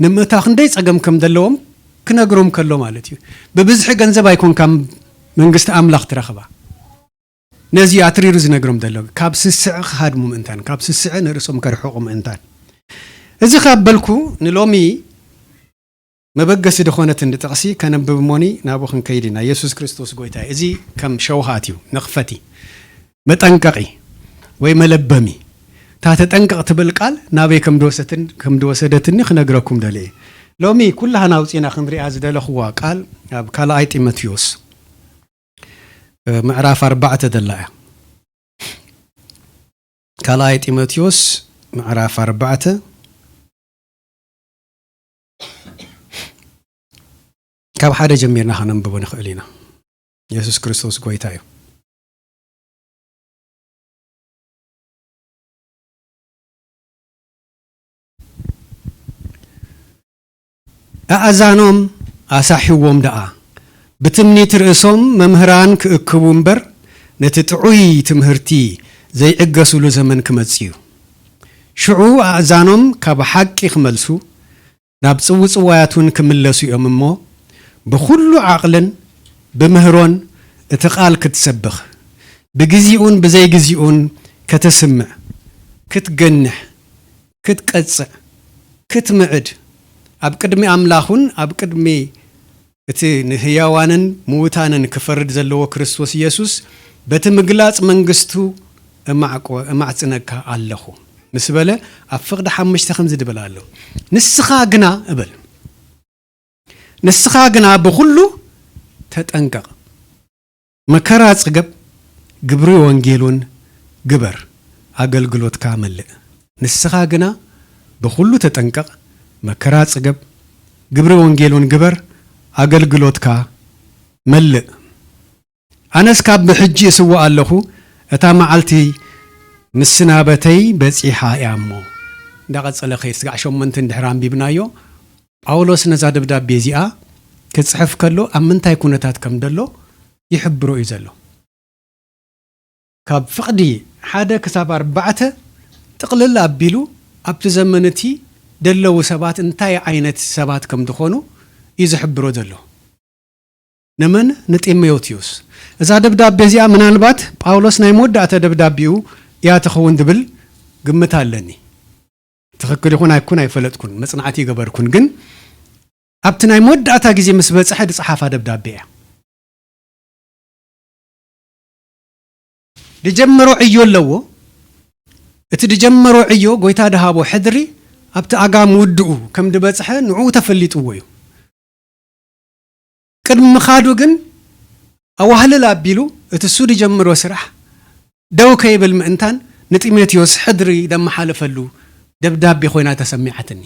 ንምእታው ክንደይ ጸገም ከም ዘለዎም ክነግሮም ከሎ ማለት እዩ። ብብዝሒ ገንዘብ ኣይኮንካ መንግስቲ ኣምላኽ ትረኽባ። ነዚ ኣትሪሩ ዝነግሮም ዘሎ፣ ካብ ስስዕ ክሃድሙ ምእንታን፣ ካብ ስስዕ ንርእሶም ከርሕቑ ምእንታን። እዚ ካብ በልኩ፣ ንሎሚ መበገሲ ዝኾነትን ጥቕሲ ከነንብብ እሞኒ ናብኡ ክንከይድ ኢና። የሱስ ክርስቶስ ጎይታ እዩ። እዚ ከም ሸውሃት እዩ፣ መኽፈቲ፣ መጠንቀቒ ወይ መለበሚ። እታ ተጠንቀቕ ትብል ቃል ናበይ ከም ድወሰትን-፣ ከም ድወሰደትኒ ክነግረኩም ደልየ እየ። ሎሚ ኩላህና ኣውጺእና ክንሪኣ ዝደለኽዋ ቃል ኣብ ካልኣይ ጢሞቴዎስ፣ እ፣ ምዕራፍ ኣርባዕተ ዘላ እያ። ካልኣይ ጢሞቴዎስ ምዕራፍ ኣርባዕተ፣ ካብ ሓደ ጀሚርና ከነንብቦ ንኽእል ኢና። የሱስ ክርስቶስ ጎይታ እዩ። ኣእዛኖም ኣሳሕዎም ደኣ፣ ብትምኒት ርእሶም መምህራን ክእክቡ እምበር፣ ነቲ ጥዑይ ትምህርቲ ዘይዕገሱሉ ዘመን ክመጽእ እዩ። ሽዑ ኣእዛኖም ካብ ሓቂ ክመልሱ፣ ናብ ጽውጽዋያት እውን ክምለሱ እዮም እሞ፣ ብኹሉ ዓቕልን ብምህሮን እቲ ቃል ክትሰብኽ፣ ብግዚኡን ብዘይግዚኡን ከተስምዕ፣ ክትገንሕ፣ ክትቀጽዕ፣ ክትምዕድ፣ ኣብ ቅድሚ ኣምላኽን ኣብ ቅድሚ እቲ ንህያዋንን ምዉታንን ክፈርድ ዘለዎ ክርስቶስ ኢየሱስ፣ በቲ ምግላጽ መንግስቱ እማዕቆ-፣ እማዕጽነካ ኣለኹ ምስ በለ፣ ኣብ ፍቕዲ ሓሙሽተ ከምዚ ድብል ኣሎ። ንስኻ ግና እብል፣ ንስኻ ግና ብኹሉ ተጠንቀቕ። መከራ ጽገብ፣ ግብሪ ወንጌል እውን ግበር፣ ኣገልግሎትካ መልእ። ንስኻ ግና ብኹሉ ተጠንቀቕ፣ መከራ ጽገብ፣ ግብሪ ወንጌል እውን ግበር፣ ኣገልግሎትካ መልእ። ኣነስ ካብ ብሕጂ እስውእ ኣለኹ፣ እታ መዓልቲ ምስናበተይ በጺሓ እያ እሞ። እንዳቐጸለ ከይድ፣ ስጋዕ ሸሞንተ እንድሕር ኣንቢብናዮ፣ ጳውሎስ ነዛ ደብዳቤ እዚኣ ክጽሕፍ ከሎ ኣብ ምንታይ ኩነታት ከም ደሎ ይሕብሮ እዩ ዘሎ። ካብ ፍቕዲ ሓደ ክሳብ ኣርባዕተ ጥቕልል ኣቢሉ ኣብቲ ዘመን እቲ ደለዉ ሰባት እንታይ ዓይነት ሰባት ከም ዝኾኑ እዩ ዝሕብሮ ዘሎ። ንመን? ንጢሞቴዎስ። እዛ ደብዳቤ እዚኣ ምናልባት ጳውሎስ ናይ መወዳእታ ደብዳቤኡ እያ ትኸውን ዝብል ግምት ኣለኒ። ትኽክል ይኹን ኣይኩን ኣይፈለጥኩን፣ መጽናዕቲ ይገበርኩን፣ ግን ኣብቲ ናይ መወዳእታ ግዜ ምስ በጽሐ ዝጸሓፋ ደብዳቤ እያ። ዝጀመሮ ዕዮ ኣለዎ። እቲ ዝጀመሮ ዕዮ፣ ጎይታ ዝሃቦ ሕድሪ ኣብቲ ኣጋ ምውድኡ ከም ዝበጽሐ ንዕኡ ተፈሊጥዎ እዩ። ቅድሚ ምኻዱ ግን ኣዋህልል ኣቢሉ እቲ እሱ ዝጀምሮ ስራሕ ደው ከይብል ምእንታን ንጢሞቴዎስ ሕድሪ ዘመሓለፈሉ ደብዳቤ ኮይና ተሰሚዓትኒ።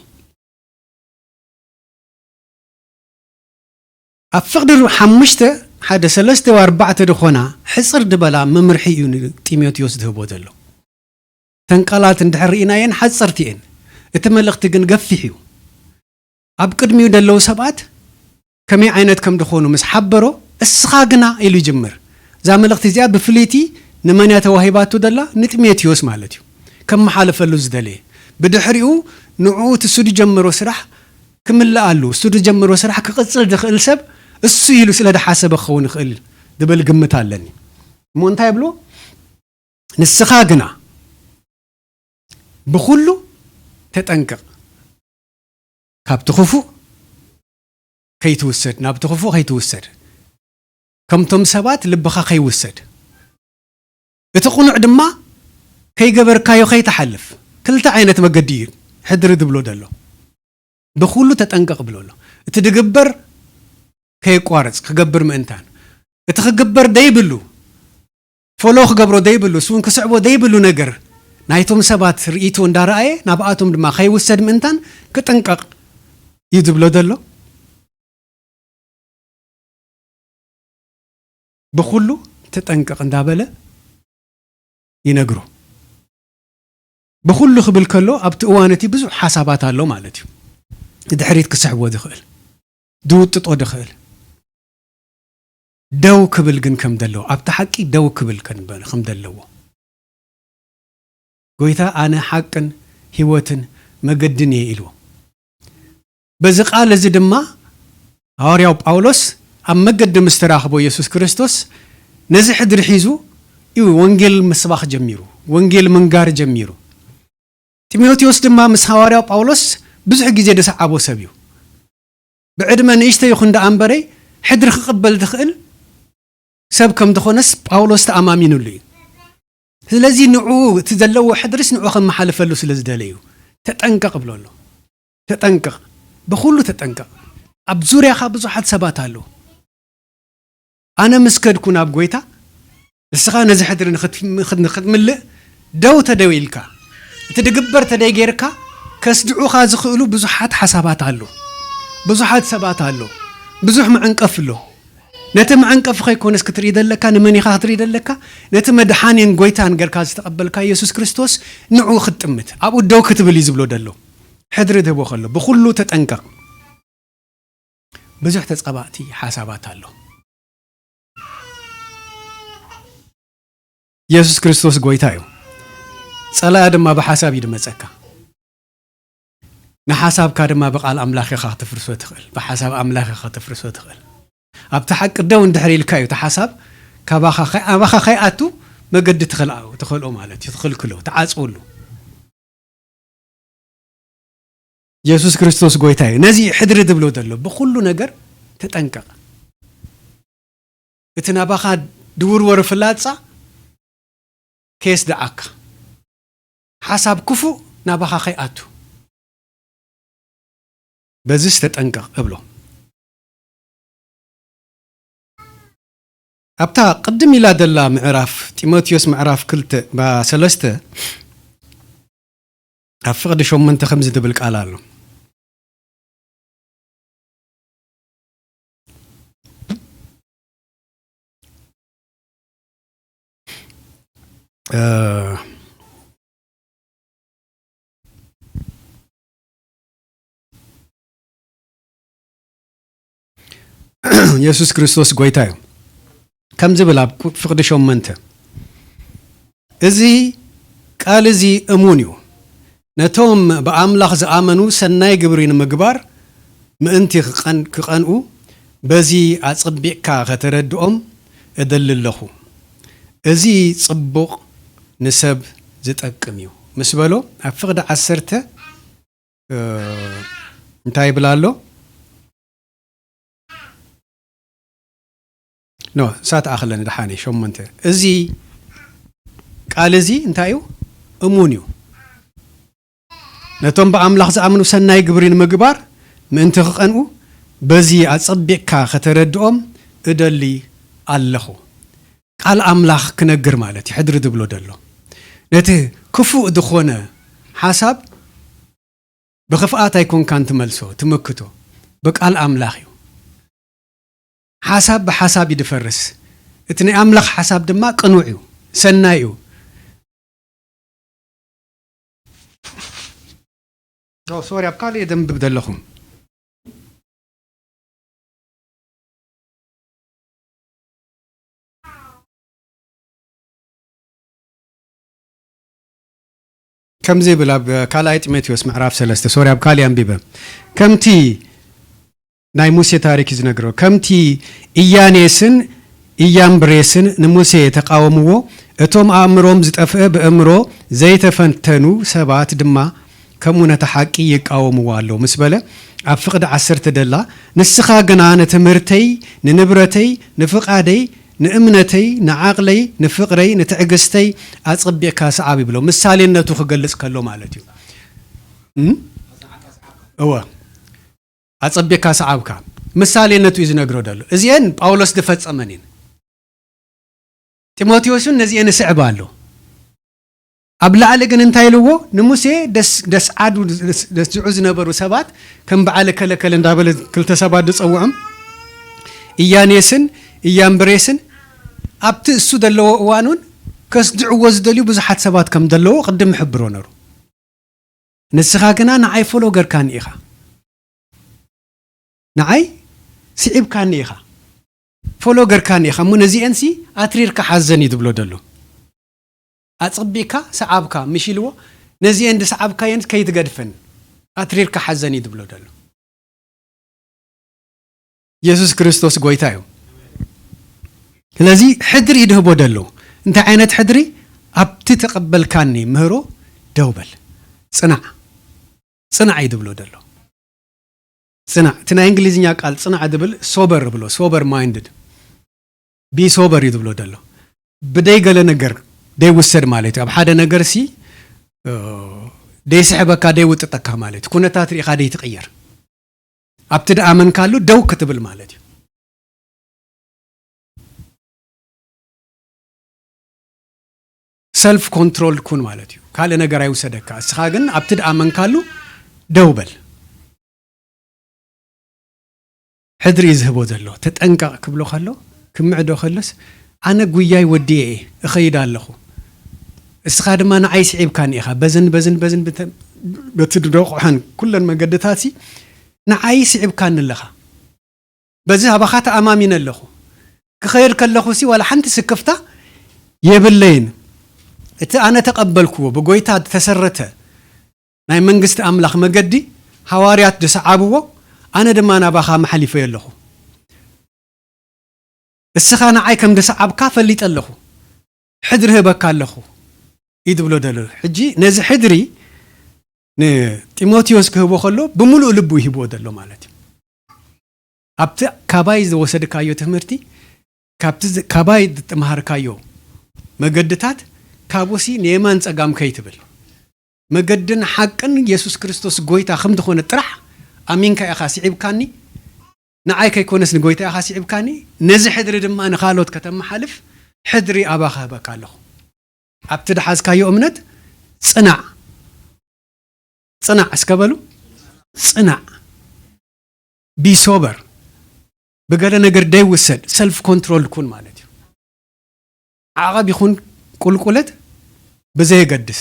ኣብ ፍቕዲ ሓሙሽተ ሓደ ሰለስተ ወይ ኣርባዕተ ዝኾና ሕጽር ዝበላ መምርሒ እዩ ንጢሞቴዎስ ዝህቦ ዘሎ። እተን ቃላት እንድሕር ርኢናየን ሓጸርቲ እየን፣ እቲ መልእኽቲ ግን ገፊሕ እዩ። ኣብ ቅድሚኡ ዘለዉ ሰባት ከመይ ዓይነት ከም ዝኾኑ ምስ ሓበሮ፣ "እስኻ ግና" ኢሉ ይጅምር። እዛ መልእኽቲ እዚኣ ብፍልይቲ ንመን እያ ተዋሂባቱ ዘላ? ንጢሞቴዎስ ማለት እዩ፣ ከመሓልፈሉ ዝደለየ። ብድሕሪኡ ንዕኡ እቲ እሱ ዝጀመሮ ስራሕ ክምልኣሉ፣ እሱ ዝጀመሮ ስራሕ ክቕጽል ዝኽእል ሰብ እሱ ኢሉ ስለ ዝሓሰበ ክኸውን ይኽእል ዝብል ግምት ኣለኒ። እሞ እንታይ ይብሎ? "ንስኻ ግና ብኹሉ ተጠንቀቕ፣ ካብቲ ክፉእ ከይትውሰድ፣ ናብቲ ክፉእ ከይትውሰድ፣ ከምቶም ሰባት ልብኻ ከይውሰድ፣ እቲ ቅኑዕ ድማ ከይገበርካዮ ከይትሓልፍ." ክልተ ዓይነት መገዲ እዩ ሕድሪ ዝብሎ ዘሎ። "ብኹሉ ተጠንቀቕ" ብሎ ኣሎ። እቲ ድግበር ከየቋርጽ ክገብር ምእንታን፣ እቲ ክግበር ደይብሉ፣ ፎሎ ክገብሮ ደይብሉ፣ እሱ እውን ክስዕቦ ደይብሉ ነገር ናይቶም ሰባት ርእይቶ እንዳረኣየ ናብኣቶም ድማ ከይውሰድ ምእንታን ክጥንቀቕ እዩ ዝብሎ ዘሎ። "ብኹሉ ተጠንቀቕ" እንዳበለ ይነግሮ። ብኹሉ ክብል ከሎ ኣብቲ እዋን እቲ ብዙሕ ሓሳባት ኣሎ ማለት እዩ። ንድሕሪት ክስሕቦ ዝኽእል፣ ዝውጥጦ ዝኽእል። ደው ክብል ግን ከም ዘለዎ፣ ኣብቲ ሓቂ ደው ክብል ከም፣ ከም ዘለዎ። ጎይታ "ኣነ ሓቅን ህይወትን መገድን እየ" ኢልዎ። በዚ ቃል እዚ ድማ ሃዋርያው ጳውሎስ ኣብ መገዲ ምስ ተራኽቦ የሱስ ክርስቶስ ነዚ ሕድሪ ሒዙ እዩ ወንጌል ምስባኽ ጀሚሩ፣ ወንጌል ምንጋር ጀሚሩ። ጢሞቴዎስ ድማ ምስ ሃዋርያው ጳውሎስ ብዙሕ ግዜ ዝሰዓቦ ሰብ እዩ። ብዕድመ ንእሽቶ ይኹን ደኣ እምበረይ ሕድሪ ክቕበል ዝኽእል ሰብ ከም ዝኾነስ ጳውሎስ ተኣማሚኑሉ እዩ። ስለዚ ንዕኡ እቲ ዘለዎ ሕድሪስ ንዕኡ ከመሓልፈሉ ስለ ዝደለ እዩ። "ተጠንቀቕ" ብሎ ኣሎ። "ተጠንቀቕ፣ ብኹሉ ተጠንቀቕ። ኣብ ዙርያኻ ብዙሓት ሰባት ኣለዉ። ኣነ ምስ ከድኩ ናብ ጎይታ፣ ንስኻ ነዚ ሕድሪ ንኽት-፣ ንኽት-፣ ንኽትምልእ ደው ተደው ኢልካ፣ እቲ ድግበር ተደይ ጌርካ፣ ከስድዑኻ ዝኽእሉ ብዙሓት ሓሳባት ኣሎ። ብዙሓት ሰባት ኣሎ። ብዙሕ መዕንቀፍ ኣሎ። ነቲ መዕንቀፊ ከይኮነስ ክትርኢ ዘለካ፣ ንመን ኢኻ ክትርኢ ዘለካ? ነቲ መድሓኒን ጎይታን ጌርካ ዝተቐበልካ የሱስ ክርስቶስ፣ ንዕኡ ክትጥምት፣ ኣብኡ ደው ክትብል እዩ ዝብሎ ዘሎ። ሕድሪ ዝህቦ ከሎ፣ ብኹሉ ተጠንቀቕ። ብዙሕ ተጻባእቲ ሓሳባት ኣሎ። የሱስ ክርስቶስ ጎይታ እዩ። ጸላኢ ድማ ብሓሳብ እዩ ዝመጸካ። ንሓሳብካ ድማ ብቃል ኣምላኽ ኢኻ ከተፍርሶ ትኽእል፣ ብሓሳብ ኣምላኽ ኢኻ ከተፍርሶ ትኽእል። ኣብቲ ሓቂ ደው እንድሕር ኢልካ እዩ፣ እቲ ሓሳብ ካባኻ ከይ-፣ ኣባኻ ከይኣቱ መገዲ ትኽልኣ-፣ ትኽልኦ ማለት እዩ፣ ትኽልክሎ፣ ትዓጽወሉ። የሱስ ክርስቶስ ጎይታ እዩ። ነዚ እዩ ሕድሪ ዝብሎ ዘሎ፣ ብኹሉ ነገር ተጠንቀቕ። እቲ ናባኻ ድውርወር ፍላጻ ከየስድዓካ፣ ሓሳብ ክፉእ ናባኻ ከይኣቱ፣ በዚስ ተጠንቀቕ እብሎ። ኣብታ ቅድም ኢላ ዘላ ምዕራፍ፣ ጢሞቴዎስ ምዕራፍ ክልተ፣ ባ-፣ ሰለስተ፣ ኣብ ፍቕዲ ሸሞንተ ከምዚ ዝብል ቃል ኣሎ። እ፣ የሱስ ክርስቶስ ጎይታ እዩ። ከም ዝብል ኣብ ፍቕዲ ሸሞንተ፣ እዚ ቃል እዚ እሙን እዩ። ነቶም ብኣምላኽ ዝኣመኑ ሰናይ ግብሪ ንምግባር ምእንቲ ክቐን-፣ ክቐንኡ በዚ ኣጸቢቕካ ከተረድኦም እደሊ ኣለኹ። እዚ ጽቡቕ ንሰብ ዝጠቅም እዩ ምስ በሎ ኣብ ፍቕዲ ዓሰርተ፣ እ፣ እንታይ ይብል ኣሎ? ኖ፣ እሳ ትኣኽለኒ ደሓነይ። ሸሞንተ፣ እዚ ቃል እዚ እንታይ እዩ? እሙን እዩ። ነቶም ብኣምላኽ ዝኣምኑ ሰናይ ግብሪ ንምግባር ምእንቲ ክቐንኡ በዚ ኣጸቢቕካ ከተረድኦም እደሊ ኣለኹ። ቃል ኣምላኽ ክነግር ማለት እዩ፣ ሕድሪ ዝብሎ ዘሎ። ነቲ ክፉእ ዝኾነ ሓሳብ ብኽፍኣት ኣይኮንካን ትመልሶ፣ ትምክቶ። ብቃል ኣምላኽ እዩ። ሓሳብ ብሓሳብ እዩ ድፈርስ። እቲ ናይ ኣምላኽ ሓሳብ ድማ ቅኑዕ እዩ፣ ሰናይ እዩ። ኦ፣ ሶሪ፣ ኣብ ካልእ እየ ደንብብ ዘለኹ። ከምዚ ይብል ኣብ ካልኣይ ጢሞቴዎስ ምዕራፍ ሰለስተ፣ ሶሪ፣ ኣብ ካልእ ኣንቢበ። ከምቲ ናይ ሙሴ ታሪክ እዩ ዝነግሮ። ከምቲ ኢያኔስን ኢያምብሬስን ንሙሴ ተቃወምዎ፣ እቶም ኣእምሮም ዝጠፍአ ብእምሮ ዘይተፈተኑ ሰባት ድማ ከምኡ ነቲ ሓቂ ይቃወምዎ ኣለዉ ምስ በለ፣ ኣብ ፍቕዲ ዓሰርተ ደላ፣ ንስኻ ግና ንትምህርተይ፣ ንንብረተይ፣ ንፍቓደይ፣ ንእምነተይ፣ ንዓቕለይ፣ ንፍቕረይ፣ ንትዕግስተይ ኣጸቢቕካ ሰዓብ ይብሎ። ምሳሌነቱ ክገልጽ ከሎ ማለት እዩ። እም? እወ። ኣጸቢቕካ ሰዓብካ። ምሳሌነቱ እዩ ዝነግሮ ዘሎ። እዚኤን ጳውሎስ ዝፈጸመን እየን። ጢሞቴዎስ እውን ነዚኤን ይስዕብ ኣሎ። ኣብ ላዕሊ ግን እንታይ ኢልዎ? ንሙሴ ደስ-፣ ደስዓዱ፣ ደስ-፣ ደስድዑ ዝነበሩ ሰባት ከም በዓል ከለከለ እንዳበለ ክልተ ሰባት ዝጸውዖም፣ ኢያኔስን ኢያምብሬስን ኣብቲ እሱ ዘለዎ እዋን እውን ከስድዕዎ ዝደልዩ ብዙሓት ሰባት ከም ዘለዎ ቅድም ይሕብሮ ነሩ። ንስኻ ግና ንዓይ ፎሎ ገርካኒ ኢኻ። ንዓይ ስዒብካኒ ኢኻ። ፎሎ ገርካኒ ኢኻ። እሞ ነዚኤንሲ ኣትሪርካ ሓዘን እዩ ዝብሎ ዘሎ። ኣጸቢቕካ ሰዓብካ ምሽ ኢልዎ፣ ነዚኤን ዝሰዓብካየን ከይትገድፈን ኣትሪርካ ሓዘን እዩ ዝብሎ ዘሎ። የሱስ ክርስቶስ ጎይታ እዩ። ስለዚ ሕድሪ እዩ ድህቦ ዘሎ። እንታይ ዓይነት ሕድሪ? ኣብቲ ተቐበልካኒ ምህሮ ደው በል። ጽናዕ። ጽናዕ እዩ ድብሎ ዘሎ። ጽናዕ። እቲ ናይ እንግሊዝኛ ቃል ጽናዕ ድብል ሶበር ብሎ፣ ሶበር ማይንድድ። ቢ ሶበር እዩ ድብሎ ዘሎ። ብደይ ገለ ነገር ደይውሰድ ማለት እዩ። ኣብ ሓደ ነገር ሲ፣ እ፣ ደይስሕበካ፣ ደይውጥጠካ ማለት እዩ። ኩነታት ርኢኻ ደይትቕየር። ኣብቲ ድኣመንካሉ ደው ክትብል ማለት እዩ። ሰልፍ ኮንትሮል ኩን ማለት እዩ። ካልእ ነገር ኣይውሰደካ። እስኻ ግን ኣብቲ ድኣመንካሉ ደው በል። ሕድሪ እዩ ዝህቦ ዘሎ። ተጠንቀቕ ክብሎ ከሎ፣ ክምዕዶ ከሎስ፣ ኣነ ጉያይ ወዲኤ እየ፣ እኸይድ ኣለኹ። እስኻ ድማ ንዓይ ስዒብካኒ ኢኻ። በዝን፣ በዝን፣ በዝን፣ ብተ-፣ በቲ ድደቑሐን ኩለን መገድታትሲ ንዓይ ስዒብካኒ ኣለኻ። በዚ ኣባኻ ተኣማሚነ ኣለኹ። ክኸይድ ከለኹሲ ዋላ ሓንቲ ስክፍታ የብለይን። እቲ ኣነ ተቐበልክዎ ብጎይታ ዝተሰረተ ናይ መንግስቲ ኣምላኽ መገዲ ሃዋርያት ዝሰዓብዎ፣ ኣነ ድማ ናባኻ መሓሊፈዮ ኣለኹ። እስኻ ንዓይ ከም ዝሰዓብካ ፈሊጠ ኣለኹ። ሕድሪ ህበካ ኣለኹ እዩ ዝብሎ ዘሎ። ሕጂ ነዚ ሕድሪ ንጢሞቴዎስ ክህቦ ከሎ ብምሉእ ልቡ ይህብዎ ዘሎ ማለት እዩ። ኣብቲ ካባይ ዝወሰድካዮ ትምህርቲ፣ ካብቲ ዝ-፣ ካባይ ዝተምሃርካዮ መገድታት፣ ካብኡሲ ንየማን ጸጋም ከይትብል፣ መገድን ሓቅን የሱስ ክርስቶስ ጎይታ ከም ዝኾነ ጥራሕ ኣሚንካ ኢኻ ስዒብካኒ። ንዓይ ከይኮነስ ንጎይታ ኢኻ ስዒብካኒ። ነዚ ሕድሪ ድማ ንኻልኦት ከተመሓልፍ ሕድሪ ኣባኻ ህበካ ኣለኹ። ኣብቲ ድሓዝካዮ እምነት ጽናዕ። ጽናዕ እስከ በሉ። ጽናዕ። ቢ ሶበር። ብገለ ነገር ደይውሰድ፣ ሰልፍ ኮንትሮል ኩን ማለት እዩ። ዓቐብ ይኹን ቁልቁለት ብዘየገድስ፣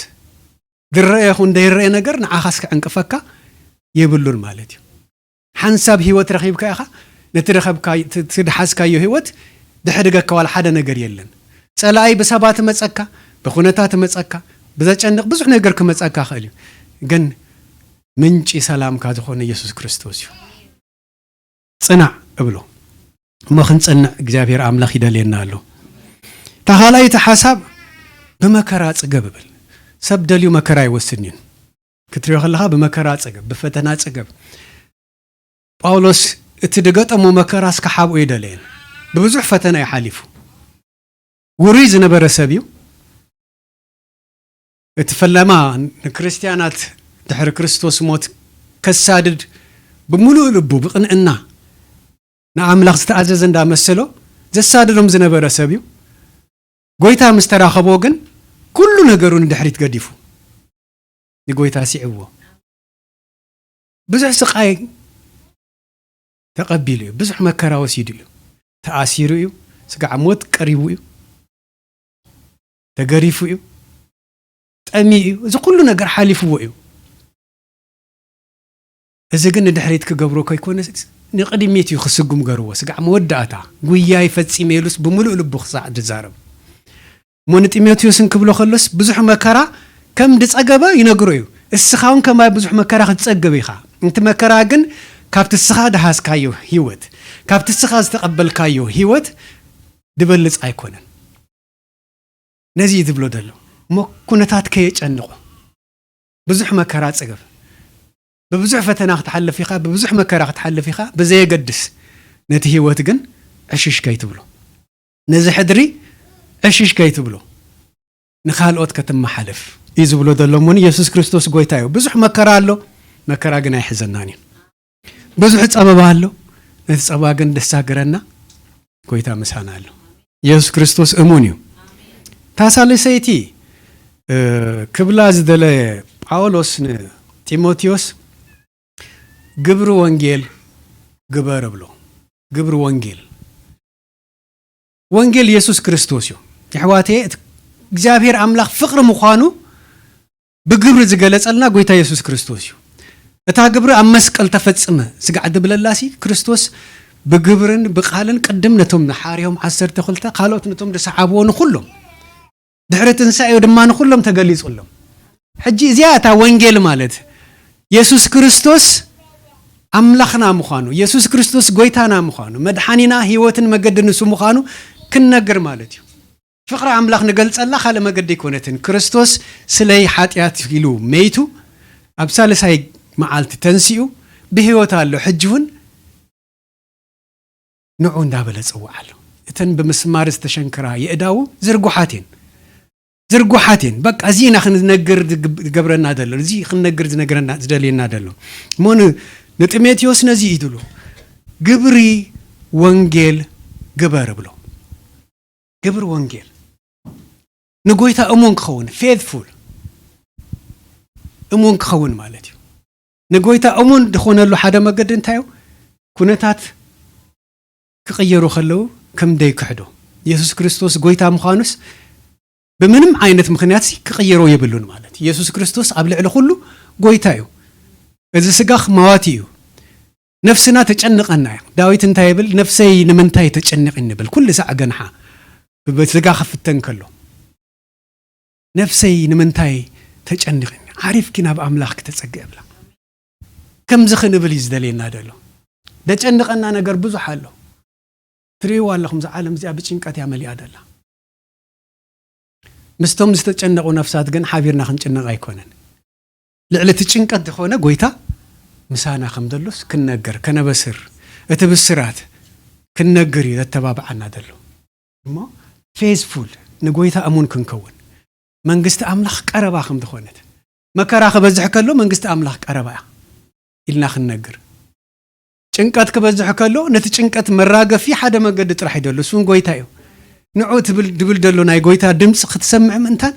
ዝረአ ይኹን ዘይረአ ነገር ንዓኻስ ክዕንቅፈካ የብሉን ማለት እዩ። ሓንሳብ ህይወት ረኺብካ ኢኻ፣ ነቲ ረኸብካ-፣ እቲ፣ እቲ ድሓዝካዮ ህይወት ድሕድገካ ዋላ ሓደ ነገር የለን። ጸላኢ ብሰባት መጸካ፣ ብኹነታት መጸካ፣ ብዘጨንቕ ብዙሕ ነገር ክመጸካ ይኽእል እዩ። ግን ምንጪ ሰላምካ ዝኾነ የሱስ ክርስቶስ እዩ። ጽናዕ እብሎ። እሞ ክንጸንዕ እግዚኣብሔር ኣምላኽ ይደልየና ኣሎ። እታ ካልኣይቲ ሓሳብ ብመከራ ጽገብ እብል። ሰብ ደልዩ መከራ ኣይወስድን እዩ። ክትሪኦ ከለኻ ብመከራ ጽገብ፣ ብፈተና ጽገብ። ጳውሎስ እቲ ዝገጠሞ መከራስ ክሓብኦ ኣይደለየን። ብብዙሕ ፈተና እዩ ሓሊፉ። ውሩይ ዝነበረ ሰብ እዩ። እቲ ፈለማ ንክርስትያናት ድሕሪ ክርስቶስ ሞት ከሳድድ ብምሉእ ልቡ ብቕንዕና ንኣምላኽ ዝተኣዘዘ እንዳመሰሎ ዘሳድዶም ዝነበረ ሰብ እዩ። ጎይታ ምስ ተራኸቦ ግን ኩሉ ነገሩ ንድሕሪት ገዲፉ ንጎይታ ስዒብዎ። ብዙሕ ስቓይ ተቐቢሉ እዩ። ብዙሕ መከራ ወሲዱ እዩ። ተኣሲሩ እዩ። ስጋዕ ሞት ቀሪቡ እዩ። ተገሪፉ እዩ። ጠሚኡ እዩ። እዚ ኩሉ ነገር ሓሊፍዎ እዩ። እዚ ግን ንድሕሪት ክገብሮ ከይኮነ ንቕድሚት እዩ ክስጉም ገርዎ። ስጋዕ መወዳእታ ጉያይ ፈጺመ ኢሉስ ብምሉእ ልቡ ክሳዕ ዝዛረብ። እሞ ንጢሞቴዎስን ክብሎ ከሎስ ብዙሕ መከራ ከም ዝጸገበ ይነግሮ እዩ። እስኻ እውን ከማይ ብዙሕ መከራ ክትጸገብ ኢኻ። እቲ መከራ ግን ካብቲ እስኻ ድሃዝካዮ ህይወት፣ ካብቲ እስኻ ዝተቐበልካዮ ህይወት ዝበልጽ ኣይኮነን። ነዚ እዩ ዝብሎ ዘሎ። እሞ ኩነታት ከየጨንቆ ብዙሕ መከራ ጽገብ። ብብዙሕ ፈተና ክትሓልፍ ኢኻ፣ ብብዙሕ መከራ ክትሓልፍ ኢኻ፣ ብዘየገድስ ነቲ ህይወት ግን ዕሽሽ ከይትብሎ። ነዚ ሕድሪ ዕሽሽ ከይትብሎ። ንኻልኦት ከተመሓልፍ እዩ ዝብሎ ዘሎ። እሞ ኢየሱስ ክርስቶስ ጎይታ እዩ። ብዙሕ መከራ ኣሎ፣ መከራ ግን ኣይሕዘናን እዩ። ብዙሕ ጸበባ ኣሎ፣ ነቲ ጸበባ ግን ደሳግረና ጎይታ ምሳና ኣሎ። ኢየሱስ ክርስቶስ እሙን እዩ። እታ ሳልሰይቲ፣ እ፣ ክብላ ዝደለየ ጳውሎስ ንጢሞቴዎስ ግብሪ ወንጌል ግበር እብሎ። ግብሪ ወንጌል። ወንጌል ኢየሱስ ክርስቶስ እዩ። የሕዋተየ፣ እቲ እግዚኣብሔር ኣምላኽ ፍቕሪ ምዃኑ ብግብሪ ዝገለጸልና ጎይታ ኢየሱስ ክርስቶስ እዩ። እታ ግብሪ ኣብ መስቀል ተፈጽመ ስጋዕ ድብለላሲ ክርስቶስ ብግብርን ብቓልን ቅድም ነቶም ንሓርዮም ዓሰርተ ክልተ ካልኦት ነቶም ዝሰዓብዎ ንኹሎም ድሕሪ ትንሳኤኡ ድማ ንኹሎም ተገሊጹሎም። ሕጂ እዚኣ እታ ወንጌል ማለት ኢየሱስ ክርስቶስ ኣምላኽና ምዃኑ፣ ኢየሱስ ክርስቶስ ጎይታና ምዃኑ፣ መድሓኒና ህይወትን መገድን ንሱ ምዃኑ ክንነግር ማለት እዩ። ፍቕሪ ኣምላኽ ንገልጸላ ካልእ መገዲ ኣይኮነትን። ክርስቶስ ስለይ ሓጢኣት ኢሉ መይቱ፣ ኣብ ሳልሳይ መዓልቲ ተንሲኡ፣ ብህይወት ኣሎ። ሕጂ እውን ንዑ እንዳበለ ጽውዓ ኣሎ። እተን ብምስማር ዝተሸንክራ የእዳዉ ዝርጉሓት እየን። ዝርጉሓት እየን። በቃ እዚ ኢና ክንነግር ዝግብ-፣ ዝገብረና ዘሎ። እዚ ክንነግር ዝነግረና፣ ዝደልየና ዘሎ። እሞ ን-፣ ንጢሞቴዎስ ነዚ እዩ ዝብሎ። ግብሪ ወንጌል ግበር እብሎ። ግብሪ ወንጌል። ንጎይታ እሙን ክኸውን፣ ፌትፉል፣ እሙን ክኸውን ማለት እዩ። ንጎይታ እሙን ዝኾነሉ ሓደ መገዲ እንታይ እዩ? ኩነታት ክቕየሩ ከለዉ ከም ደይክሕዶ። ኢየሱስ ክርስቶስ ጎይታ ምዃኑስ ብምንም ዓይነት ምኽንያትሲ ክቕየሮ የብሉን ማለት እዩ። ኢየሱስ ክርስቶስ ኣብ ልዕሊ ኩሉ ጎይታ እዩ። እዚ ስጋ ክማዋቲ እዩ። ነፍስና ተጨንቐና እያ። ዳዊት እንታይ ይብል? "ነፍሰይ ንምንታይ ተጨንቒ?" ንብል። ኩሉ ሳዕ ገንሓ ብስጋ ክፍተን ከሎ፣ "ነፍሰይ ንምንታይ ተጨንቒ? ዓሪፍኪ ናብ ኣምላኽ ክተጸግዒ" ብላ። ከምዚ ክንብል እዩ ዝደልየና ዘሎ። ዘጨንቐና ነገር ብዙሕ ኣሎ። ትርእይዋ ኣለኹም፣ እዛ ዓለም እዚኣ ብጭንቀት እያ መሊኣ ዘላ። ምስቶም ዝተጨነቑ ነፍሳት ግን ሓቢርና ክንጭነቕ ኣይኮነን። ልዕሊ እቲ ጭንቀት ዝኾነ ጎይታ ምሳና ከም ዘሎስ ክንነግር፣ ከነበስር፣ እቲ ብስራት ክንነግር እዩ ዘተባብዓና ዘሎ። እሞ ፌዝፉል፣ ንጎይታ እሙን ክንከውን፣ መንግስቲ ኣምላኽ ቀረባ ከም ዝኾነት፣ መከራ ክበዝሕ ከሎ መንግስቲ ኣምላኽ ቀረባ እያ ኢልና ክንነግር፣ ጭንቀት ክበዝሕ ከሎ ነቲ ጭንቀት መራገፊ ሓደ መገዲ ጥራሕ እዩ ዘሎ፣ እሱ እውን ጎይታ እዩ። ንዑ ትብል፣ ድብል ዘሎ ናይ ጎይታ ድምፂ ክትሰምዕ ምእንታን፣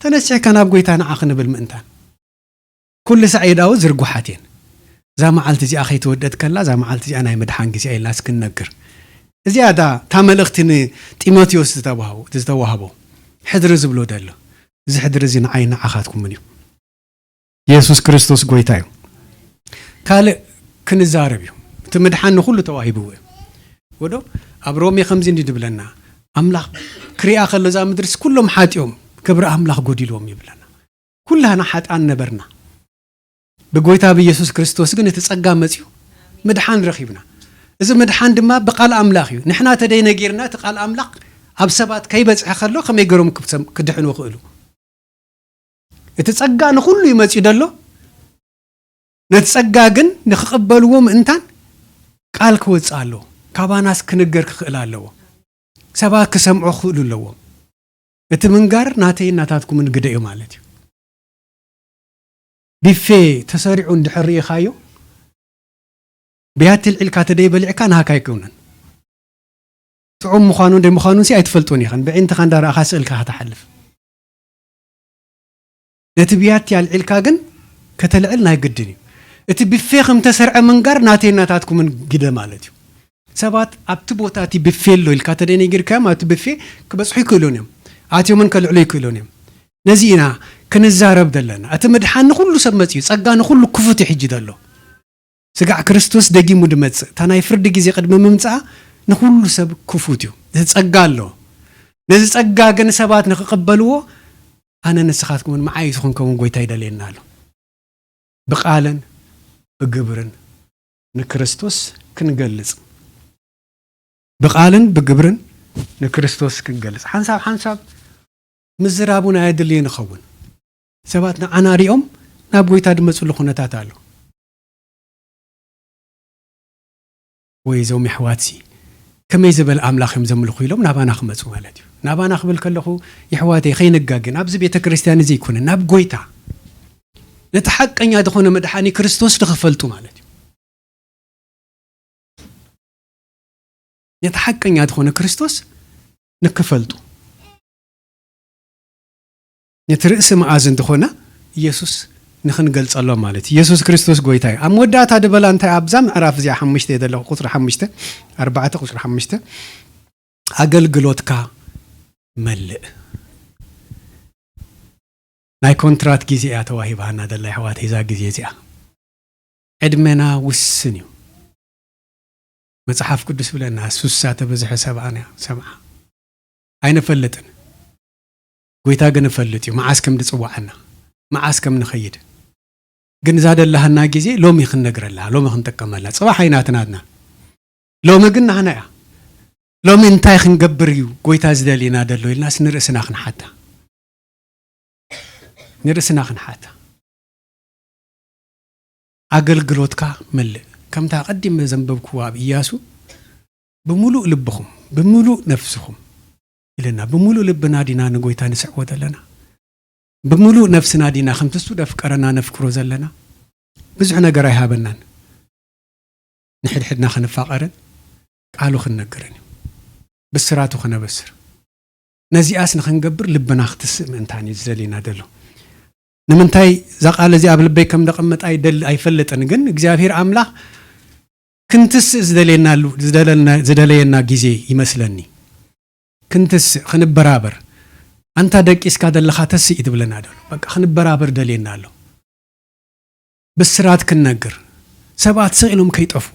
ተነሲሕካ ናብ ጎይታ ንዓ ክንብል ምእንታን። ኩሉ ሳዕ የዳው ዝርጉሓት እየን። እዛ መዓልቲ እዚኣ ከይተወደት ከላ፣ እዛ መዓልቲ እዚኣ ናይ ምድሓን ግዜ እያ ኢልና እስክንነግር። እዚኣ እታ፣ እታ መልእኽቲ ንጢሞቴዎስ ዝተዋህቦ-፣ ዝተዋህቦ ሕድሪ ዝብሎ ዘሎ። እዚ ሕድሪ እዚ ንዓይ ንዓኻትኩምን እዩ። ኢየሱስ ክርስቶስ ጎይታ እዩ። ካልእ ክንዛረብ እዩ። እቲ ምድሓን ንኹሉ ተዋሂብዎ እዩ። ወዶ ኣብ ሮሜ ከምዚ እንዲ ድብለና፣ ኣምላኽ ክሪኣ ከሎ እዛ ምድርስ ኩሎም ሓጢኦም ክብሪ ኣምላኽ ጎዲልዎም ይብለና። ኩላህና ሓጥኣን ነበርና። ብጎይታ ብኢየሱስ ክርስቶስ ግን እቲ ጸጋ መጺኡ ምድሓን ረኺብና። እዚ ምድሓን ድማ ብቃል ኣምላኽ እዩ። ንሕና ተደይ ነጊርና እቲ ቃል ኣምላኽ ኣብ ሰባት ከይበጽሐ ከሎ ከመይ ገይሮም ክብሰም-፣ ክድሕኑ ክእሉ? እቲ ጸጋ ንኹሉ እዩ መጺኡ ዘሎ። ነቲ ጸጋ ግን ንክቕበልዎ ምእንታን ቃል ክወጽእ ኣለዎ። ካባናስ ክንገር ክኽእል ኣለዎ። ሰባት ክሰምዑ ክኽእሉ ኣለዎም። እቲ ምንጋር ናተይን ናታትኩምን ግደ እዩ ማለት እዩ። ቢፌ ተሰሪዑ እንድሕር ርኢኻዮ፣ ብያቲ ልዒልካ ተደይ በሊዕካ ናሃካ ኣይከውንን። ጥዑም ምዃኑን ደይ ምዃኑን ሲ ኣይትፈልጦን ኢኻን። ብዒንትኻ እንዳረኣኻ ስእልካ ክትሓልፍ። ነቲ ብያቲ ኣልዒልካ ግን ከተልዕል ናይ ግድን እዩ። እቲ ቢፌ ከም ተሰርዐ ምንጋር ናተይን ናታትኩምን ግደ ማለት እዩ። ሰባት ኣብቲ ቦታ እቲ ብፌ ኣሎ ኢልካ ተደነጊርካዮም ኣብቲ ብፌ ክበጽሑ ይክእሉን እዮም። ኣትዮምን ከልዕሉ ይክእሉን እዮም። ነዚ ኢና ክንዛረብ ዘለና። እቲ ምድሓን ንኹሉ ሰብ መጽዩ፣ ጸጋ ንኹሉ ክፉት እዩ ሕጂ ዘሎ። ስጋዕ ክርስቶስ ደጊሙ ድመጽእ፣ እታ ናይ ፍርዲ ግዜ ቅድሚ ምምጽኣ ንኹሉ ሰብ ክፉት እዩ። እቲ ጸጋ ኣሎ። ነዚ ጸጋ ግን ሰባት ንክቕበልዎ ኣነ ንስኻትኩምን መዓይትኹም ከምኡ ጎይታ ይደልየና ኣሎ። ብቓልን ብግብርን ንክርስቶስ ክንገልጽ፣ ብቓልን ብግብርን ንክርስቶስ ክንገልጽ። ሓንሳብ ሓንሳብ ምዝራብ እውን ኣየድልየን ይኸውን። ሰባት ንዓና ሪኦም ናብ ጎይታ ድመጽሉ ኩነታት ኣሎ። ወይ እዞም የሕዋትሲ ከመይ ዝበል ኣምላኽ እዮም ዘምልኹ ኢሎም ናባና ክመጹ ማለት እዩ። ናባና ክብል ከለኹ የሕዋተይ ከይንጋግን ኣብዚ ቤተ ክርስቲያን እዚ ኣይኮነን፣ ናብ ጎይታ ነቲ ሓቀኛ ዝኾነ መድሓኒ ክርስቶስ ንኽፈልጡ ማለት እዩ። ነቲ ሓቀኛ ዝኾነ ክርስቶስ ንክፈልጡ ነቲ ርእሲ መኣዝን ዝኾነ ኢየሱስ ንኽንገልጸሎም ማለት እዩ። ኢየሱስ ክርስቶስ ጎይታ እዩ። ኣብ መወዳእታ ድበላ እንታይ ኣብዛ ምዕራፍ እዚኣ ሓሙሽተ ዘለኹ ቁጽሪ ሓሙሽተ ኣርባዕተ ቁጽሪ ሓሙሽተ ኣገልግሎትካ መልእ። ናይ ኮንትራት ግዜ እያ ተዋሂባና ዘላ ኣሕዋተይ እዛ ግዜ እዚኣ። ዕድመና ውስን እዩ። መጽሓፍ ቅዱስ ብለና ሱሳ ተበዝሐ ሰብኣና ሰብዓ ኣይንፈልጥን። ጎይታ ግን እፈልጥ እዩ መዓስ ከም ድጽዋዓና መዓስ ከም ንኸይድ። ግን እዛ ደላሃና ግዜ ሎሚ ክንነግረላ ሎሚ ክንጥቀመላ ጽባሕ ኣይናትናትና። ሎሚ ግን ናህና እያ። ሎሚ እንታይ ክንገብር እዩ ጎይታ ዝደልየና ደሎ ኢልናስ ንርእስና ክንሓታ ንርእስና ክንሓታ። ኣገልግሎትካ መልእ። ከምታ ቀዲመ ዘንበብክዎ ኣብ ኢያሱ ብምሉእ ልብኹም ብምሉእ ነፍስኹም ኢለና። ብምሉእ ልብና ዲና ንጎይታ ንስዕቦ ዘለና? ብምሉእ ነፍስና ዲና ከምቲ እሱ ደፍቀረና ነፍቅሮ ዘለና? ብዙሕ ነገር ኣይሃበናን። ንሕድሕድና ክንፋቐርን ቃሉ ክንነግርን እዩ። ብስራቱ ክነበስር። ነዚኣስ ንኽንገብር ልብና ክትስእ ምእንታን እዩ ዝደልየና ዘሎ። ንምንታይ እዛ ቃል እዚ ኣብ ልበይ ከም ደቐመጣ ኣይደል ኣይፈልጥን፣ ግን እግዚኣብሔር ኣምላኽ ክንትስእ ዝደልየናሉ ዝደለና- ዝደለየና ግዜ ይመስለኒ። ክንትስእ ክንበራበር፣ ኣንታ ደቂስካ ዘለኻ ተስእ እዩ ትብለና ደሎ። በቃ ክንበራበር ደልየና ኣሎ። ብስራት ክንነግር፣ ሰባት ስቕ ኢሎም ከይጠፍኡ።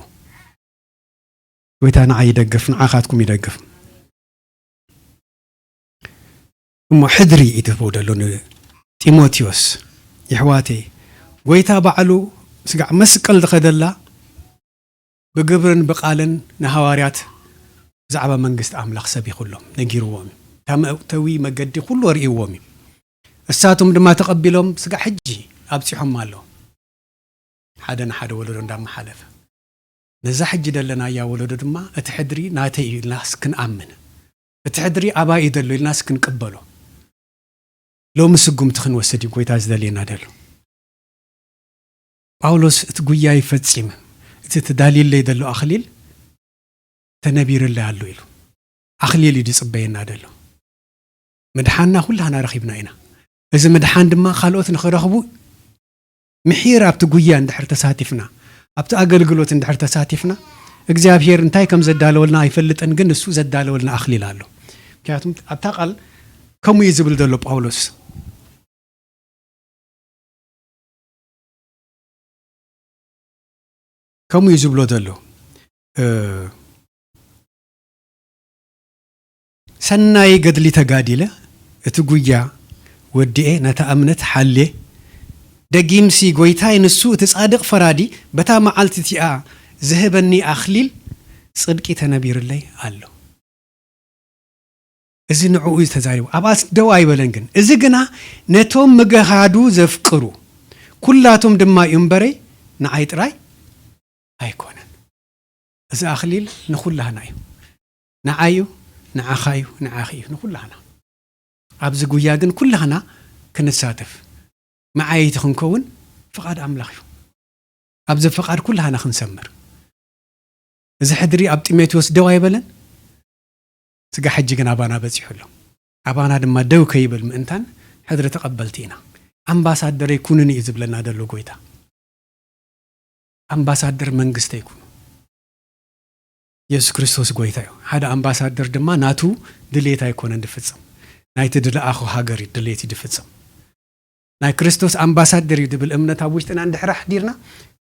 ጎይታ ንዓይ ይደግፍ፣ ንዓኻትኩም ይደግፍ። እሞ ሕድሪ እዩ ትህቦ ደሎ ንጢሞቴዎስ። የሕዋተይ፣ ጎይታ ባዕሉ ስጋዕ መስቀል ዝኸደላ ብግብርን ብቃልን ንሃዋርያት ብዛዕባ መንግስቲ ኣምላኽ ሰቢኹሎም ነጊርዎም እዩ። እታ መእተዊ መገዲ ኩሉ ኣርእይዎም እዩ። እሳቶም ድማ ተቐቢሎም ስጋዕ ሕጂ ኣብጺሖም ኣሎ። ሓደ ንሓደ ወለዶ እንዳመሓለፈ ነዛ ሕጂ ደለናያ ወለዶ ድማ እቲ ሕድሪ ናተይ እዩ ኢልናስ ክንኣምን፣ እቲ ሕድሪ ኣባይ እዩ ደሎ ኢልናስ ክንቅበሎ ሎሚ ስጉምቲ ክንወስድ እዩ ጎይታ ዝደልየና ደሎ። ጳውሎስ እቲ ጉያይ ፈጺመ፣ እቲ ተዳልዩለይ ደሎ ኣኽሊል ተነቢርለይ ኣሎ ኢሉ ኣኽሊል እዩ ዝጽበየና ደሎ። ምድሓንና ኩላህና ረኺብና ኢና። እዚ ምድሓን ድማ ካልኦት ንኽረኽቡ ምሒር ኣብቲ ጉያ እንድሕር ተሳቲፍና፣ ኣብቲ ኣገልግሎት እንድሕር ተሳቲፍና፣ እግዚኣብሔር እንታይ ከም ዘዳለወልና ኣይፈልጥን፣ ግን እሱ ዘዳለወልና ኣኽሊል ኣሎ። ምክንያቱም ኣብታ ቃል ከምኡ እዩ ዝብል ዘሎ ጳውሎስ። ከምኡ እዩ ዝብሎ ዘሎ። እ፣ ሰናይ ገድሊ ተጋዲለ፣ እቲ ጉያ ወዲኤ፣ ነታ እምነት ሓልየ፣ ደጊምሲ ጎይታይ ንሱ እቲ ጻድቕ ፈራዲ በታ መዓልቲ እቲኣ ዝህበኒ ኣኽሊል ጽድቂ ተነቢርለይ ኣሎ። እዚ ንዕኡ እዩ ተዛሪቡ። ኣብኣስ ደው ኣይበለን ግን። እዚ ግና ነቶም ምግሃዱ ዘፍቅሩ ኩላቶም ድማ እዩ እምበረይ ንዓይ ጥራይ ኣይኮነን። እዚ ኣኽሊል ንኹላህና እዩ። ንዓይ እዩ፣ ንዓኻ እዩ፣ ንዓኺ እዩ፣ ንኹላህና። ኣብዚ ጉያ ግን ኩላህና ክንሳተፍ፣ መዓየይቲ ክንከውን ፍቓድ ኣምላኽ እዩ። ኣብዚ ፍቓድ ኩላህና ክንሰምር። እዚ ሕድሪ ኣብ ጢሞቴዎስ ደው ኣይበለን። ስጋ ሕጂ ግን ኣባና በጺሑ ኣሎ። ኣባና ድማ ደው ከይብል ምእንታን ሕድሪ ተቐበልቲ ኢና። ኣምባሳደረይ ኩኑኒ እዩ ዝብለና ዘሎ ጎይታ። ኣምባሳደር መንግስተይ ኩኑ። የሱስ ክርስቶስ ጎይታ እዩ። ሓደ ኣምባሳደር ድማ ናቱ ድሌት ኣይኮነን ድፍጽም፣ ናይቲ ድለኣኹ ሃገር እዩ ድሌት እዩ ድፍጽም። ናይ ክርስቶስ ኣምባሳደር እዩ ድብል እምነት ኣብ ውሽጥና እንድሕር ኣሕዲርና፣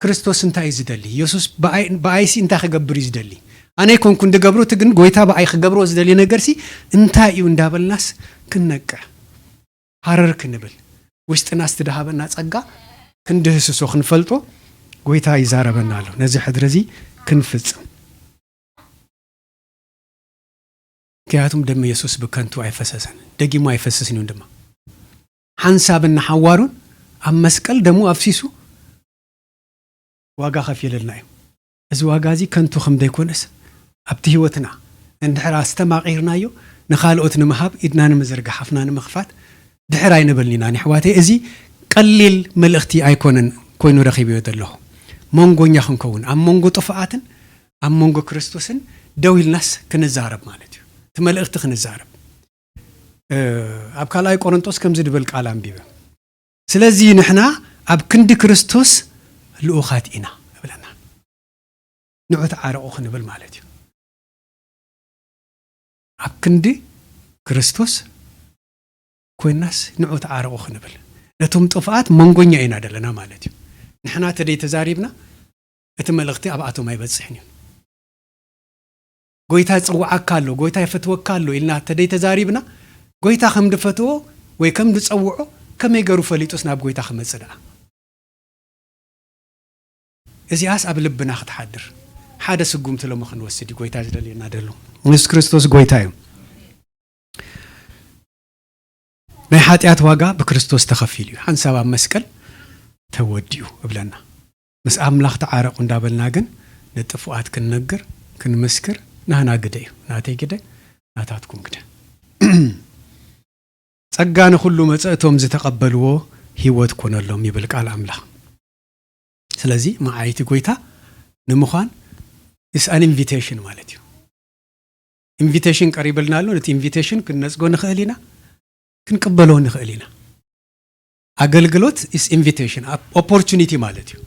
ክርስቶስ እንታይ እዩ ዝደሊ? የሱስ ብኣይ-፣ ብኣይሲ እንታይ ክገብር እዩ ዝደሊ? ኣነ ኣይኮንኩን ድገብሮ፣ እቲ ግን ጎይታ ብኣይ ክገብሮ ዝደሊ ነገርሲ እንታይ እዩ እንዳበልናስ ክንነቅሕ፣ ሃረር ክንብል፣ ውሽጥና ዝተዳሃበና ጸጋ ክንድህስሶ፣ ክንፈልጦ ጎይታ ይዛረበና ኣሎ። ነዚ ሕድሪ እዚ ክንፍጽም። ምክንያቱም ደም የሱስ ብከንቱ ኣይፈሰሰን፣ ደጊሙ ኣይፈስስን እዩ ድማ። ሓንሳብን ንሓዋሩን ኣብ መስቀል ደሙ ኣፍሲሱ ዋጋ ከፊለልና እዩ። እዚ ዋጋ እዚ ከንቱ ከም ዘይኮነስ ኣብቲ ህይወትና እንድሕር ኣስተማቒርናዮ፣ ንኻልኦት ንምሃብ፣ ኢድና ንምዝርጋሕ፣ ኣፍና ንምኽፋት ድሕር ኣይንበልን ኢና። ኣሕዋተይ፣ እዚ ቀሊል መልእኽቲ ኣይኮነን ኮይኑ ረኺበዮ ዘለኹ። መንጎኛ ክንከውን፣ ኣብ መንጎ ጥፉኣትን ኣብ መንጎ ክርስቶስን ደው ኢልናስ ክንዛረብ ማለት እዩ። እቲ መልእኽቲ ክንዛረብ። እ፣ ኣብ ካልኣይ ቆሮንጦስ ከምዚ ድብል ቃል ኣንቢበ። ስለዚ ንሕና ኣብ ክንዲ ክርስቶስ ልኡኻት ኢና እብለና። ንዑ ተዓረቑ ክንብል ማለት እዩ። ኣብ ክንዲ ክርስቶስ ኮይናስ ንዑ ተዓረቑ ክንብል። ነቶም ጥፉኣት መንጎኛ ኢና ደለና ማለት እዩ። ንሕና ተደይ ተዛሪብና እቲ መልእኽቲ ኣብኣቶም ኣይበጽሕን እዩ። ጎይታ ይጽውዓካ ኣሎ፣ ጎይታ ይፈትወካ ኣሎ ኢልና ተደይ ተዛሪብና፣ ጎይታ ከም ድፈትዎ ወይ ከም ድጸውዖ ከመይ ገሩ ፈሊጡስ ናብ ጎይታ ክመጽእ ደኣ? እዚኣስ ኣብ ልብና ክትሓድር ሓደ ስጉምቲ ሎሚ ክንወስድ እዩ ጎይታ ዝደልየና ደሎ። የሱስ ክርስቶስ ጎይታ እዩ። ናይ ሓጢኣት ዋጋ ብክርስቶስ ተኸፊሉ እዩ። ሓንሳብ ኣብ መስቀል ተወዲኡ እብለና። ምስ ኣምላኽ ተዓረቑ እንዳበልና ግን ንጥፉኣት ክንነግር፣ ክንምስክር ናህና ግደ እዩ። ናተይ ግደ፣ ናታትኩም ግደ። ጸጋ ንኹሉ መጸእቶም ዝተቐበልዎ ህይወት ኮነሎም ይብል ቃል ኣምላኽ። ስለዚ መዓይቲ ጎይታ ንምዃን is an invitation ማለት እዩ። ኢንቪቴሽን ቀሪብልና ኣሎ። ነቲ ኢንቪቴሽን ክንነጽጎ ንኽእል ኢና፣ ክንቅበሎ ንኽእል ኢና። ኣገልግሎት is invitation፣ ኦፖርቹኒቲ ማለት እዩ።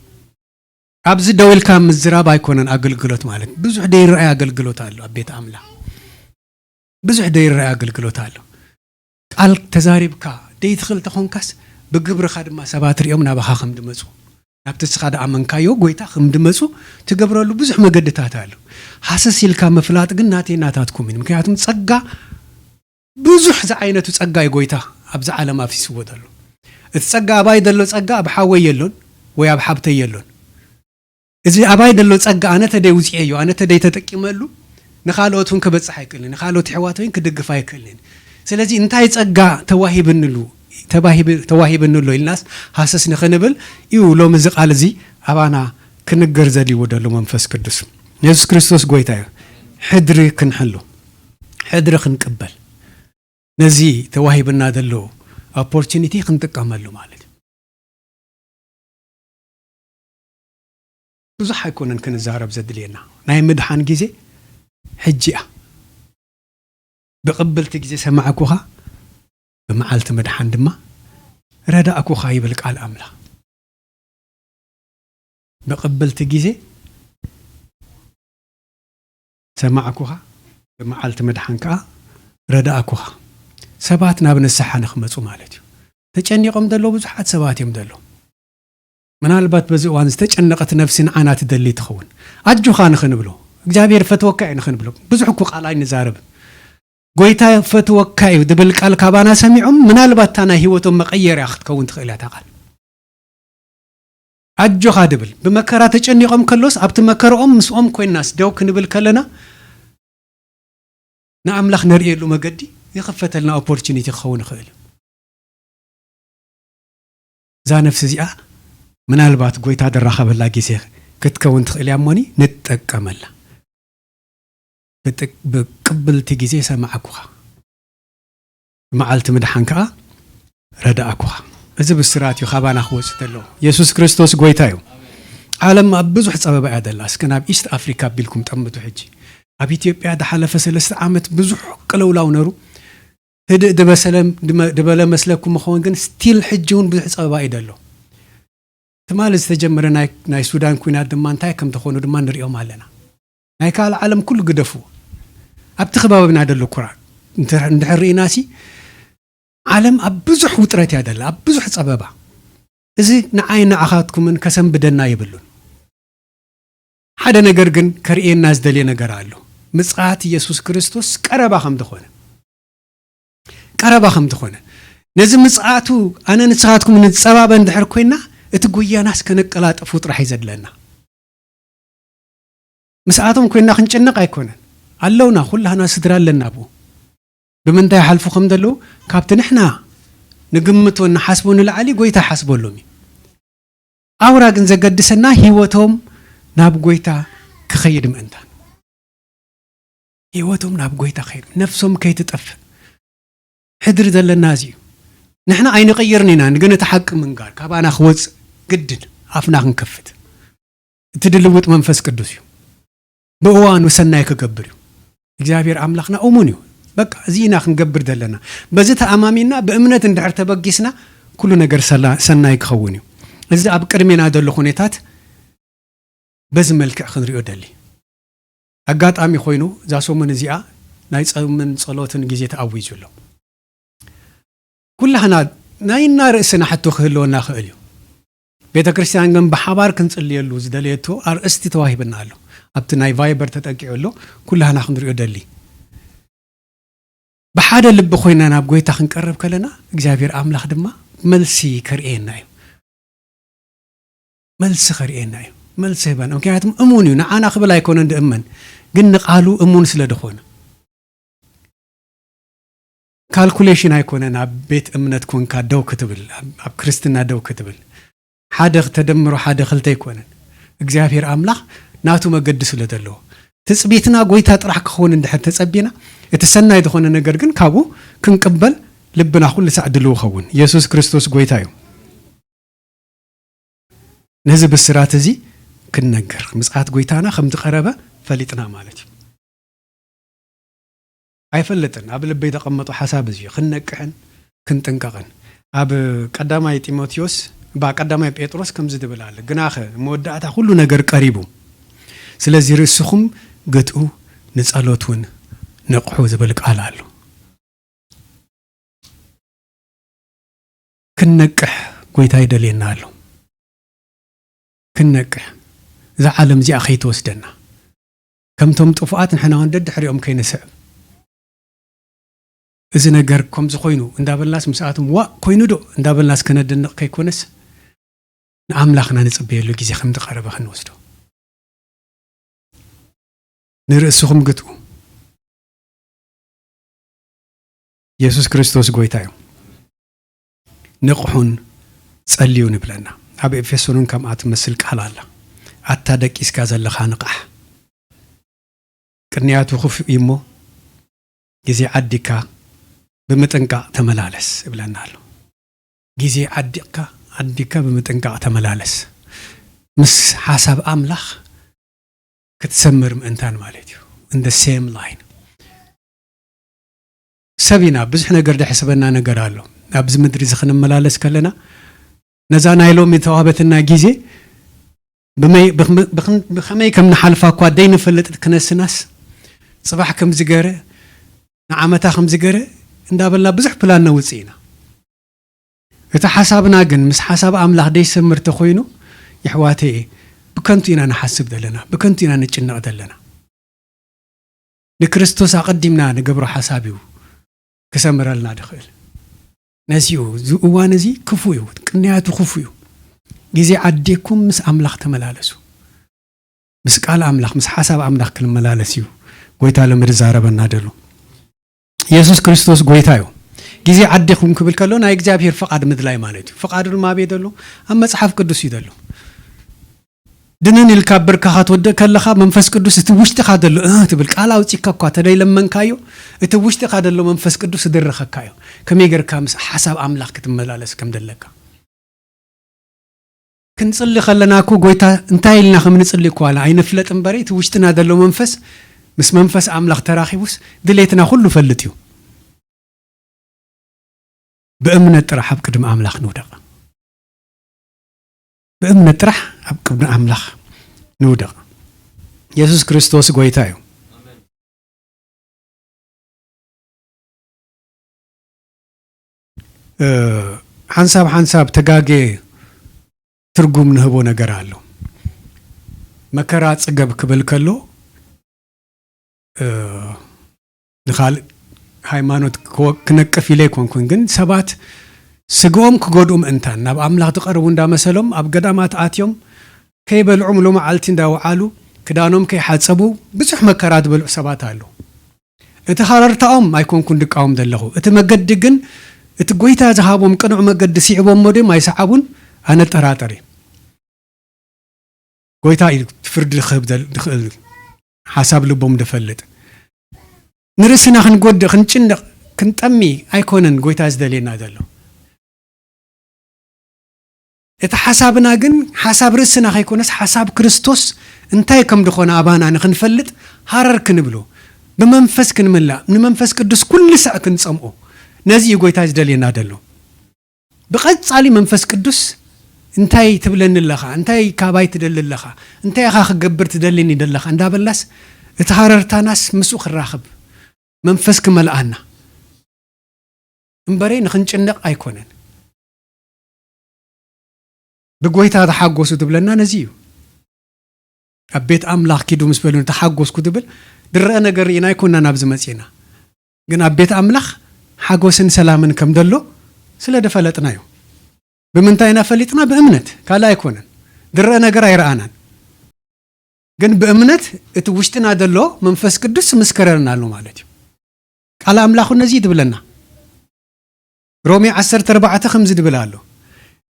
ኣብዚ ደው ኢልካ ምዝራብ ኣይኮነን ኣገልግሎት ማለት። ብዙሕ ደይረኣይ ኣገልግሎት ኣሎ ኣብ ቤት ኣምላኽ። ብዙሕ ደይረኣይ ኣገልግሎት ኣሎ። ቃል ተዛሪብካ ደይትኽእል ተኾንካስ፣ ብግብርኻ ድማ ሰባት ሪኦም ናባኻ ከም ድመጹ፣ ናብቲ ንስኻ ድኣመንካዮ ጎይታ ከም ድመጹ ትገብረሉ ብዙሕ መገድታት ኣሎ። ሃሰስ ኢልካ ምፍላጥ ግን ናተይ ናታትኩም እዩ። ምክንያቱም ጸጋ፣ ብዙሕ ዝዓይነቱ ጸጋ እዩ ጎይታ ኣብዚ ዓለም ኣፍሲስዎ ዘሎ። እቲ ጸጋ ኣባይ ዘሎ ጸጋ ኣብ ሓወይ የሎን ወይ ኣብ ሓብተይ የሎን። እዚ ኣባይ ዘሎ ጸጋ ኣነ ተደይ ውጽኤዮ፣ ኣነ ተደይ ተጠቂመሉ፣ ንኻልኦት እውን ክበጽሕ ኣይክእልን፣ ንኻልኦት ኣሕዋት እውን ክድግፍ ኣይክእልን። ስለዚ እንታይ ጸጋ ተዋሂብንሉ፣ ተባሂብ-፣ ተዋሂብኒ ኣሎ ኢልናስ ሃሰስ ንኽንብል እዩ ሎሚ እዚ ቃል እዚ ኣባና ክንገር ዘድልዎ ደሎ መንፈስ ቅዱስ። የሱስ ክርስቶስ ጎይታ እዩ። ሕድሪ ክንሕሉ፣ ሕድሪ ክንቅበል፣ ነዚ ተዋሂብና ዘሎ ኦፖርቹኒቲ ክንጥቀመሉ ማለት እዩ። ብዙሕ ኣይኮነን ክንዛረብ ዘድልየና። ናይ ምድሓን ግዜ ሕጂ እያ። ብቕብልቲ ግዜ ሰማዕኩኻ፣ ብመዓልቲ ምድሓን ድማ ረዳእኩኻ ይብል ቃል ኣምላኽ። ብቕብልቲ ግዜ ሰማዕኩኻ፣ ብመዓልቲ ምድሓን ከኣ ረዳእኩኻ። ሰባት ናብ ንስሓ ንኽመጹ ማለት እዩ። ተጨኒቖም ዘለዉ ብዙሓት ሰባት እዮም ዘለዉ። ምናልባት በዚ እዋን ዝተጨነቐት ነፍሲ ንዓና ትደሊ ትኸውን። ኣጆኻ ንኽንብሎ፣ እግዚኣብሔር ፈትወካ እዩ ንኽንብሎ። ብዙሕ እኮ ቃል ኣይንዛረብን። ጎይታ ፈትወካ እዩ ድብል ቃል ካባና ሰሚዖም፣ ምናልባት እታ ናይ ህይወቶም መቐየርያ ክትከውን ትኽእል እያ እታ ቃል። ኣጆኻ ድብል። ብመከራ ተጨኒቖም ከሎስ፣ ኣብቲ መከራኦም ምስኦም ኮይናስ ደው ክንብል ከለና፣ ንኣምላኽ ነርእየሉ መገዲ ይኽፈተልና ኦፖርቹኒቲ ክኸውን ይኽእል እዩ። እዛ ነፍሲ እዚኣ ምናልባት ጎይታ ድራኸበላ ግዜ ክትከውን ትኽእል እያ እሞኒ ንጠቀመላ። ብጥ-፣ ብቅብልቲ ግዜ ሰማዕኩኻ፣ መዓልቲ ምድሓን ከኣ ረዳእኩኻ። እዚ ብስራት እዩ ካባና ክወጽእ ዘለዎ። የሱስ ክርስቶስ ጎይታ እዩ። ዓለም ኣብ ብዙሕ ጸበባ እያ ዘላ። እስከ ናብ ኢስት ኣፍሪካ ኣቢልኩም ጠምቱ ሕጂ። ኣብ ኢትዮጵያ ዝሓለፈ ሰለስተ ዓመት ብዙሕ ቅልውላው ነሩ። ህድእ ድበሰለ-፣ ድመ-፣ ድበለ መስለኩም ምኸውን፣ ግን ስቲል ሕጂ እውን ብዙሕ ጸበባ እዩ ዘሎ። ትማሊ ዝተጀመረ ናይ፣ ናይ ሱዳን ኲናት ድማ እንታይ ከም ተኾኑ ድማ ንሪኦም ኣለና። ናይ ካልእ ዓለም ኩሉ ግደፉ። ኣብቲ ከባቢና ደሎ ኩራ እንተ-፣ እንድሕር ርኢናሲ፣ ዓለም ኣብ ብዙሕ ውጥረት እያ ደላ፣ ኣብ ብዙሕ ጸበባ። እዚ ንዓይ ንዓኻትኩምን ከሰንብደና የብሉን። ሓደ ነገር ግን ከርእየና ዝደልየ ነገር ኣሎ። ምጽኣት ኢየሱስ ክርስቶስ ቀረባ ከም ዝኾነ፣ ቀረባ ከም ዝኾነ። ነዚ ምጽኣቱ ኣነ ንስኻትኩም ንጸባበ እንድሕር ኮይና፣ እቲ ጉያናስ ከነቀላጥፉ ጥራሕ እዩ ዘድለና። ምስኣቶም ኮይና ክንጭነቕ ኣይኮነን። ኣለውና፣ ኩላህና ስድራ ኣለና ኣብኡ። ብምንታይ ይሓልፉ ከም ዘለዉ ካብቲ ንሕና ንግምቶን ንሓስቦ ንላዕሊ ጎይታ ይሓስበሎም እዩ። ኣውራ ግን ዘገድሰና ህይወቶም ናብ ጎይታ ክኸይድ ምእንታን። ህይወቶም ናብ ጎይታ ክኸይድ፣ ነፍሶም ከይትጠፍእ። ሕድሪ ዘለና እዚ እዩ። ንሕና ኣይንቕይርን ኢና፣ ግን እቲ ሓቂ ምንጋር፣ ካባና ክወጽእ ግድን ኣፍና ክንከፍት። እቲ ድልውጥ መንፈስ ቅዱስ እዩ። ብእዋኑ ሰናይ ክገብር እዩ። እግዚኣብሔር ኣምላኽና እሙን እዩ። በቃ፣ እዚ ኢና ክንገብር ዘለና። በዚ ተኣማሚንና፣ ብእምነት እንድሕር ተበጊስና፣ ኩሉ ነገር ሰላ-፣ ሰናይ ክኸውን እዩ። እዚ ኣብ ቅድሜና ዘሎ ኩነታት በዚ መልክዕ ክንሪኦ ደሊ። ኣጋጣሚ ኮይኑ፣ እዛ ሰሙን እዚኣ ናይ ጾምን ጸሎትን ግዜ ተኣዊጁ ኣሎ። ኩላህና ናይና ርእስና ሕቶ ክህልወና ክእል እዩ። ቤተ ክርስቲያን ግን ብሓባር ክንጽልየሉ ዝደለየቶ ኣርእስቲ ተዋሂብና ኣሎ። ኣብቲ ናይ ቫይበር ተጠቂዑ ኣሎ፣ ኩላህና ክንሪኦ ደሊ። ብሓደ ልቢ ኮይና ናብ ጎይታ ክንቀርብ ከለና፣ እግዚኣብሔር ኣምላኽ ድማ መልሲ ከርእየና እዩ። መልሲ ከርእየና እዩ። መልሲ ህበና። ምክንያቱም እሙን እዩ። ንዓና ክብል ኣይኮነን ድእመን፣ ግን ንቃሉ እሙን ስለ ድኾነ። ካልኩሌሽን ኣይኮነን ኣብ ቤት እምነት ኮንካ ደው ክትብል፣ ኣብ፣ ኣብ ክርስትና ደው ክትብል። ሓደ ተደምሮ ሓደ ክልተ ኣይኮነን። እግዚኣብሔር ኣምላኽ ናቱ መገዲ ስለ ዘለዎ፣ ትጽቢትና ጎይታ ጥራሕ ክኸውን እንድሕር ተጸቢና፣ እቲ ሰናይ ዝኾነ ነገር ግን ካብኡ ክንቅበል ልብና ኩሉ ሳዕ ድልው ይኸውን። ኢየሱስ ክርስቶስ ጎይታ እዩ። ነዚ ብስራት እዚ ክንነግር፣ ምጽኣት ጎይታና ከም ዝቐረበ ፈሊጥና ማለት እዩ። ኣይፈልጥን፣ ኣብ ልበይ ተቐመጦ ሓሳብ እዚ እዩ። ክንነቅሕን ክንጥንቀቕን። ኣብ ቀዳማይ ጢሞቴዎስ፣ ባ ቀዳማይ ጴጥሮስ ከምዚ ዝብል ኣለ፣ "ግናኸ መወዳእታ ኩሉ ነገር ቀሪቡ። ስለዚ ርእስኹም ግትኡ፣ ንጸሎት እውን ንቕሑ" ዝብል ቃል ኣሎ። ክንነቅሕ ጎይታ ይደልየና ኣሎ። ክንነቅሕ፣ እዛ ዓለም እዚኣ ከይትወስደና። ከምቶም ጥፉኣት ንሕና እውን ደድሕሪኦም ከይንስዕብ። እዚ ነገር ከምዚ ኮይኑ እንዳበልናስ ምስኣቶም ዋእ ኮይኑ ዶ እንዳበልናስ ከነደንቕ ከይኮነስ ንኣምላኽና ንጽበየሉ ግዜ ከም ዝቐረበ ክንወስዶ። ንርእስኹም ግትኡ። የሱስ ክርስቶስ ጎይታ እዩ። ንቕሑን ጸልዩን ይብለና። ኣብ ኤፌሶን እውን ከምኣ ትመስል ቃል ኣላ። ኣታ ደቂስካ ዘለኻ ንቓሕ። ቅንያቱ ክፉእ እዩ እሞ፣ ግዜ ዓዲካ ብምጥንቃቕ ተመላለስ ይብለና ኣሎ። ግዜ ዓዲቕካ፣ ዓዲካ ብምጥንቃቕ ተመላለስ። ምስ ሓሳብ ኣምላኽ ክትሰምር ምእንታን ማለት እዩ። In the same line። ሰብ ኢና፣ ብዙሕ ነገር ደሕስበና ነገር ኣሎ። ኣብዚ ምድሪ እዚ ክንመላለስ ከለና፣ ነዛ ናይ ሎሚ ተዋህበትና ግዜ ብመይ-፣ ብኽም-፣ ብኽን-፣ ብኸመይ ከም ንሓልፋ እኳ ደይንፈልጥ ክነስናስ፣ ጽባሕ ከምዚ ገረ፣ ንዓመታ ከምዚ ገረ እንዳበልና ብዙሕ ፕላን ነውጽእ ኢና። እቲ ሓሳብና ግን ምስ ሓሳብ ኣምላኽ ደይሰምር ተኾይኑ፣ የሕዋተየ፣ ብከንቱ ኢና ንሓስብ ዘለና፣ ብከንቱ ኢና ንጭነቕ ዘለና። ንክርስቶስ ኣቐዲምና ንገብሮ ሓሳብ እዩ ክሰምረልና ድኽእል። ነዚኡ፣ እዚ እዋን እዚ ክፉእ እዩ፣ ቅንያቱ ክፉእ እዩ። ግዜ ዓዲኩም ምስ ኣምላኽ ተመላለሱ። ምስ ቃል ኣምላኽ፣ ምስ ሓሳብ ኣምላኽ ክንመላለስ እዩ ጎይታ ሎሚ ዝዛረበና ደሎ። የሱስ ክርስቶስ ጎይታ እዩ። ግዜ ዓዲኹም ክብል ከሎ ናይ እግዚኣብሔር ፍቓድ ምድላይ ማለት እዩ። ፍቓዱ ድማ ኣበይ ደሎ? ኣብ መጽሓፍ ቅዱስ እዩ ደሎ። ድንን ኢልካ ብርካኻ ትወድቕ ከለኻ መንፈስ ቅዱስ እቲ ውሽጥኻ ደሎ፣ እ፣ ትብል ቃል ኣውጺእካ እኳ ተደይለመንካዮ፣ እቲ ውሽጥኻ ደሎ መንፈስ ቅዱስ ይድርኸካ እዩ። ከመይ ጌርካ ምስ ሓሳብ ኣምላኽ ክትመላለስ ከም ደለካ። ክንጽሊ ከለና እኮ ጎይታ እንታይ ኢልና ከም ንጽሊ እኮ ዋላ ኣይንፍለጥ እምበሪ፣ እቲ ውሽጥና ዘሎ መንፈስ ምስ መንፈስ ኣምላኽ ተራኺቡስ ድሌትና ኩሉ ፈልጥ እዩ። ብእምነት ጥራሕ ኣብ ቅድሚ ኣምላኽ ንውደቕ። ብእምነት ጥራሕ ኣብ ቅድሚ ኣምላኽ ንውደቕ። የሱስ ክርስቶስ ጎይታ እዩ። እ፣ ሓንሳብ ሓንሳብ ተጋጌ ትርጉም ንህቦ ነገር ኣሎ። መከራ ጽገብ ክብል ከሎ፣ እ፣ ንኻልእ ሃይማኖት ክወ-፣ ክነቅፍ ኢለ ኣይኮንኩን፣ ግን ሰባት ስግኦም ክጎድኡ ምእንታን ናብ ኣምላኽ ዝቐርቡ እንዳመሰሎም ኣብ ገዳማት ኣትዮም ከይበልዑ ሙሉ መዓልቲ እንዳወዓሉ ክዳኖም ከይሓጸቡ ብዙሕ መከራ ዝበልዑ ሰባት ኣለዉ። እቲ ሃረርታኦም ኣይኮንኩን ድቃወም ዘለኹ። እቲ መገዲ ግን፣ እቲ ጎይታ ዝሃቦም ቅኑዕ መገዲ ስዒቦሞ ድዮም ኣይሰዓቡን ኣነ ጠራጠር እየ። ጎይታ እዩ ፍርዲ ክህብ ዘል-፣ ዝኽእል፣ ሓሳብ ልቦም ዝፈልጥ። ንርእስና ክንጎድእ፣ ክንጭነቕ፣ ክንጠሚ ኣይኮነን ጎይታ ዝደልየና ዘሎ። እቲ ሓሳብና ግን ሓሳብ ርእስና ከይኮነስ ሓሳብ ክርስቶስ እንታይ ከም ዝኾነ ኣባና ንኽንፈልጥ ሃረር ክንብሎ፣ ብመንፈስ ክንምላእ፣ ንመንፈስ ቅዱስ ኩሉ ሳዕ ክንጸምኦ፣ ነዚ እዩ ጎይታ ዝደልየና ዘሎ። ብቐጻሊ መንፈስ ቅዱስ እንታይ ትብለኒ ኣለኻ? እንታይ ካባይ ትደሊ ኣለኻ? እንታይ ኢኻ ክገብር ትደልየኒ ዘለኻ? እንዳበልናስ እቲ ሃረርታናስ ምስኡ ክራኽብ መንፈስ ክመልኣና እምበረይ ንኽንጭነቕ ኣይኮነን። ብጎይታ ተሓጎሱ ትብለና ነዚ እዩ። ኣብ ቤት ኣምላኽ ኪዱ ምስ በሉኒ ተሓጎስኩ ትብል፣ ድረአ ነገር ርኢና ኣይኮንና ናብዚ መጺእና። ግን ኣብ ቤት ኣምላኽ ሓጎስን ሰላምን ከም ደሎ ስለ ደፈለጥና እዩ። ብምንታይ ኢና ፈሊጥና? ብእምነት፣ ካልእ ኣይኮነን። ድረአ ነገር ኣይረኣናን። ግን ብእምነት እቲ ውሽጥና ዘሎ መንፈስ ቅዱስ ምስከረልና ኣሎ ማለት እዩ። ቃል ኣምላኽ ነዚ እዩ ዝብለና። ሮሜ ዓሰርተ ኣርባዕተ ከምዚ ድብል ኣሎ፣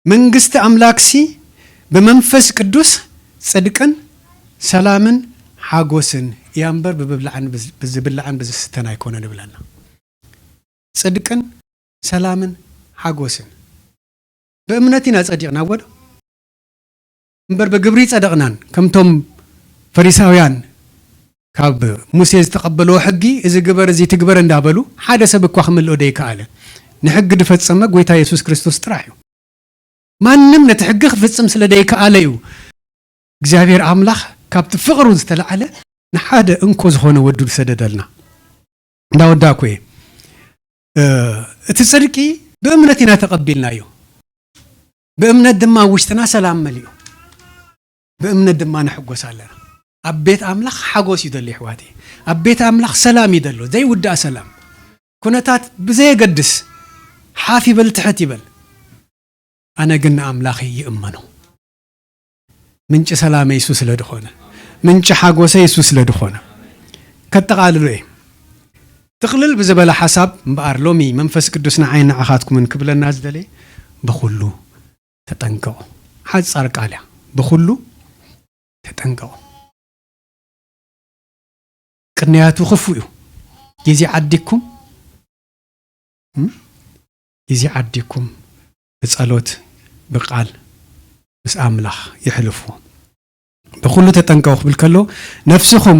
መንግስቲ ኣምላክሲ ብመንፈስ ቅዱስ ጽድቅን ሰላምን ሓጎስን እያ እምበር ብብላዕን ብዝ-፣ ብዝብላዕን ብዝስተን ኣይኮነን ይብለና። ጽድቅን ሰላምን ሓጎስን። ብእምነት ኢና ጸዲቕና፣ ወዶ እምበር ብግብሪ ጸደቕናን። ከምቶም ፈሪሳውያን ካብ ሙሴ ዝተቐበልዎ ሕጊ፣ "እዚ ግበር፣ እዚ ትግበር" እንዳበሉ፣ ሓደ ሰብ እኳ ክምልኦ ደይከኣለ። ንሕጊ ዝፈጸመ ጎይታ የሱስ ክርስቶስ ጥራሕ እዩ። ማንም ነቲ ሕጊ ክፍጽም ስለ ደይከኣለ እዩ እግዚኣብሔር ኣምላኽ ካብቲ ፍቕሩ ዝተላዕለ ንሓደ እንኮ ዝኾነ ወዱ ዝሰደደልና። እንዳወዳእኩ እየ። እ፣ እቲ ጽድቂ ብእምነት ኢና ተቐቢልናዮ። ብእምነት ድማ ኣብ ውሽጥና ሰላም መሊኡ። ብእምነት ድማ ንሕጎስ ኣለና። ኣብ ቤት ኣምላኽ ሓጎስ እዩ ዘሎ፣ ይሕዋተይ። ኣብ ቤት ኣምላኽ ሰላም እዩ ዘሎ፣ ዘይውዳእ ሰላም። ኩነታት ብዘየገድስ፣ ሓፍ ይበል ትሕት ይበል፣ ኣነ ግን ንኣምላኸይ ይእመኖ። ምንጪ ሰላመይ እሱ ስለ ድኾነ፣ ምንጪ ሓጎሰይ እሱ ስለ ድኾነ። ከጠቓልሎ እየ። ጥቕልል ብዝበለ ሓሳብ እምበኣር፣ ሎሚ መንፈስ ቅዱስ ንዓይን ንዓኻትኩምን ክብለና ዝደለየ፣ ብኹሉ ተጠንቀቑ። ሓጻር ቃል እያ። ብኹሉ ተጠንቀቑ። ቅንያቱ ክፉእ እዩ። ግዜ ዓዲግኩም፣ እም? ግዜ ዓዲግኩም ብጸሎት፣ ብቃል ምስ ኣምላኽ የሕልፍዎ። ብኹሉ ተጠንቀቑ ክብል ከሎ፣ ነፍስኹም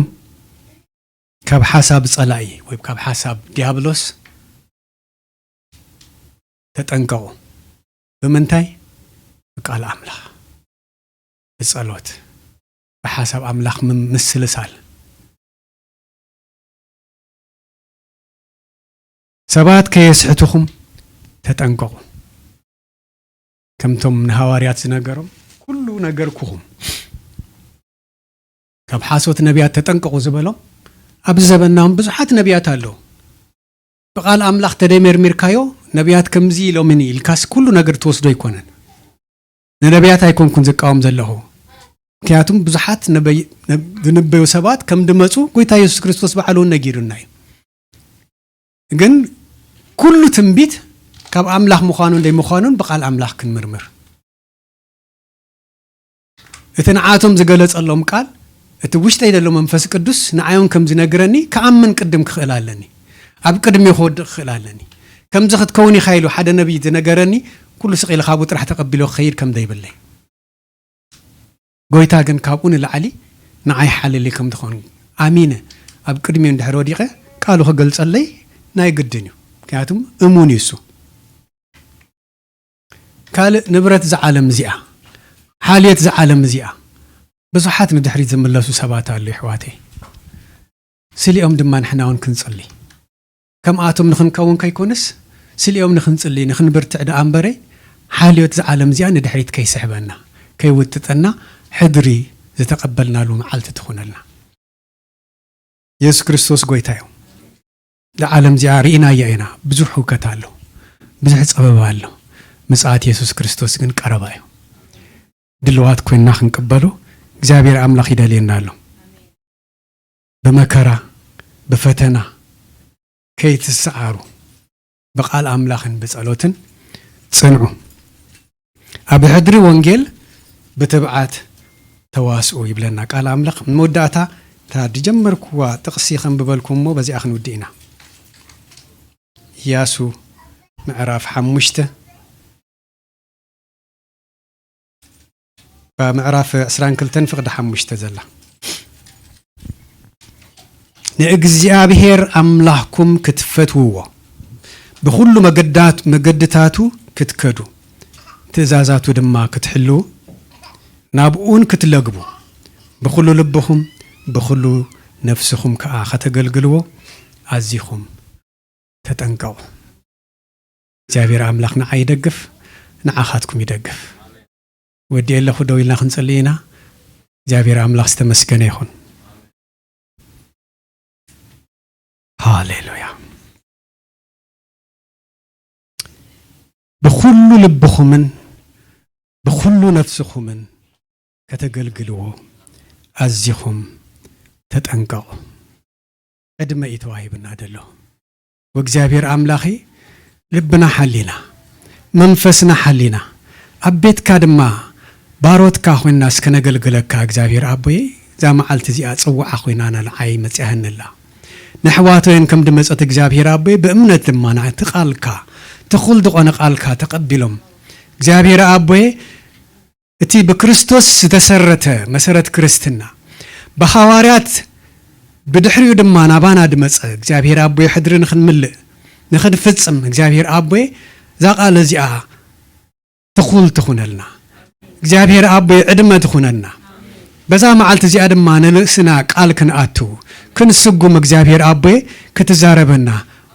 ካብ ሓሳብ ጸላኢ ወይ ካብ ሓሳብ ዲያብሎስ ተጠንቀቑ። ብምንታይ? ብቃል ኣምላኽ፣ ብጸሎት፣ ብሓሳብ ኣምላኽ ምም-፣ ምስልሳል። ሰባት ከየስሕቱኹም ተጠንቀቑ። ከምቶም ንሃዋርያት ዝነገሮም፣ "ኩሉ ነገርኩኹም፣ ካብ ሓሶት ነቢያት ተጠንቀቑ" ዝበሎም፣ ኣብዚ ዘበናም ብዙሓት ነቢያት ኣለዉ። ብቃል ኣምላኽ ተደይመርሚርካዮ፣ ነቢያት ከምዚ ኢሎምኒ ኢልካስ ኩሉ ነገር ትወስዶ ኣይኮነን። ንነቢያት ኣይኮንኩን ዝቃወም ዘለኹ። ምክንያቱም ብዙሓት ነበይ-፣ ነብ-፣ ዝነበዩ ሰባት ከም ድመጹ ጎይታ የሱስ ክርስቶስ ባዕሉ እውን ነጊሩና እዩ። ግን ኩሉ ትንቢት ካብ ኣምላኽ ምዃኑን ዘይምዃኑን ብቃል ኣምላኽ ክንምርምር። እቲ ንዓቶም ዝገለጸሎም ቃል፣ እቲ ውሽጠይ ዘሎ መንፈስ ቅዱስ ንዓዮም ከም ዝነግረኒ ክኣምን ቅድም ክኽእል ኣለኒ። ኣብ ቅድሚ ክወድቕ ክኽእል ኣለኒ። ከምዚ ክትከውን ኢኻ ኢሉ ሓደ ነቢይ ዝነገረኒ፣ ኩሉ ስቕ ኢለ ካብኡ ጥራሕ ተቐቢሎ ክኸይድ ከም ዘይብለይ። ጎይታ ግን ካብኡ ንላዕሊ ንዓይ ሓለሊ ከም ዝኾን ኣሚነ፣ ኣብ ቅድሚኡ እንድሕር ወዲቐ፣ ቃሉ ክገልጸለይ ናይ ግድን እዩ። ምክንያቱም እሙን እዩ እሱ። ካልእ፣ ንብረት እዛ ዓለም እዚኣ፣ ሓልዮት እዛ ዓለም እዚኣ፣ ብዙሓት ንድሕሪት ዝምለሱ ሰባት ኣለዉ፣ ኣሕዋተይ። ስሊኦም ድማ ንሕና እውን ክንጽሊ። ከምኣቶም ንኽንከውን ከይኮነስ፣ ስሊኦም ንኽንጽሊ፣ ንኽንብርትዕ ደኣ እምበረ፣ ሓልዮት እዛ ዓለም እዚኣ ንድሕሪት ከይስሕበና፣ ከይውጥጠና፣ ሕድሪ ዝተቐበልናሉ መዓልቲ ትኹነልና። የሱስ ክርስቶስ ጐይታ እዩ። እዛ ዓለም እዚኣ ርኢናያ ኢና። ብዙሕ ህውከት ኣሎ። ብዙሕ ጸበባ ኣሎ። ምጽኣት የሱስ ክርስቶስ ግን ቀረባ እዩ። ድልዋት ኮይንና ክንቅበሎ እግዚኣብሔር ኣምላኽ ይደልየና ኣሎ። ብመከራ፣ ብፈተና ከይትሰዓሩ፣ ብቃል ኣምላኽን ብጸሎትን ጽንዑ። ኣብ ሕድሪ ወንጌል ብትብዓት ተዋስኡ ይብለና ቃል ኣምላኽ። ንመወዳእታ እታ ዝጀመርኩዋ ጥቕሲ ከንብበልኩም እሞ በዚኣ ክንውድእ ኢና። ኢያሱ ምዕራፍ ሓሙሽተ፣ ምዕራፍ ዕስራን ክልተን ፍቕዲ ሓሙሽተ ዘላ። ንእግዚኣብሔር ኣምላኽኩም ክትፈትውዎ፣ ብኹሉ መገዳት-፣ መገድታቱ ክትከዱ፣ ትእዛዛቱ ድማ ክትሕልዉ፣ ናብኡን ክትለግቡ፣ ብኹሉ ልብኹም፣ ብኹሉ ነፍስኹም ከኣ ከተገልግልዎ ኣዚኹም ተጠንቀቑ። እግዚኣብሔር ኣምላኽ ንዓይ ይደግፍ፣ ንዓኻትኩም ይደግፍ። ወዲኤ ኣለኹ፣ ደው ኢልና ክንጽሊ ኢና። እግዚኣብሔር ኣምላኽ ዝተመስገነ ይኹን። ሃሌሉያ። ብኹሉ ልብኹምን ብኹሉ ነፍስኹምን ከተገልግልዎ ኣዚኹም ተጠንቀቑ። ዕድመ እዩ ተዋሂቡና ዘሎ። ወእግዚኣብሔር ኣምላኸ፣ ልብና ሓሊና፣ መንፈስና ሓሊና፣ ኣብ ቤትካ ድማ ባሮትካ ኮይንና እስከ ነገልግለካ። እግዚኣብሔር ኣቦየ፣ እዛ መዓልቲ እዚኣ ጽዋዓ ኮይናና ንዓይ መጺኣህኒ ኣላ። ነሕዋተይን ከም ድመጸት እግዚኣብሔር ኣቦየ፣ ብእምነት ድማ ናቲ ቃልካ፣ ትኹል ዝኾነ ቃልካ ተቐቢሎም፣ እግዚኣብሔር ኣቦየ፣ እቲ ብክርስቶስ ዝተሰረተ መሰረት ክርስትና፣ ብሃዋርያት ብድሕሪኡ ድማ ናባና ድመጸ እግዚኣብሔር ኣቦየ፣ ሕድሪ ንኽንምልእ፣ ንኽንፍጽም እግዚኣብሔር ኣቦየ፣ እዛ ቃል እዚኣ ትኹል ትኹነልና። እግዚኣብሔር ኣቦየ፣ ዕድመ ትኹነና። በዛ መዓልቲ እዚኣ ድማ ንርእስና ቃል ክንኣቱ፣ ክንስጉም እግዚኣብሔር ኣቦየ ክትዛረበና፣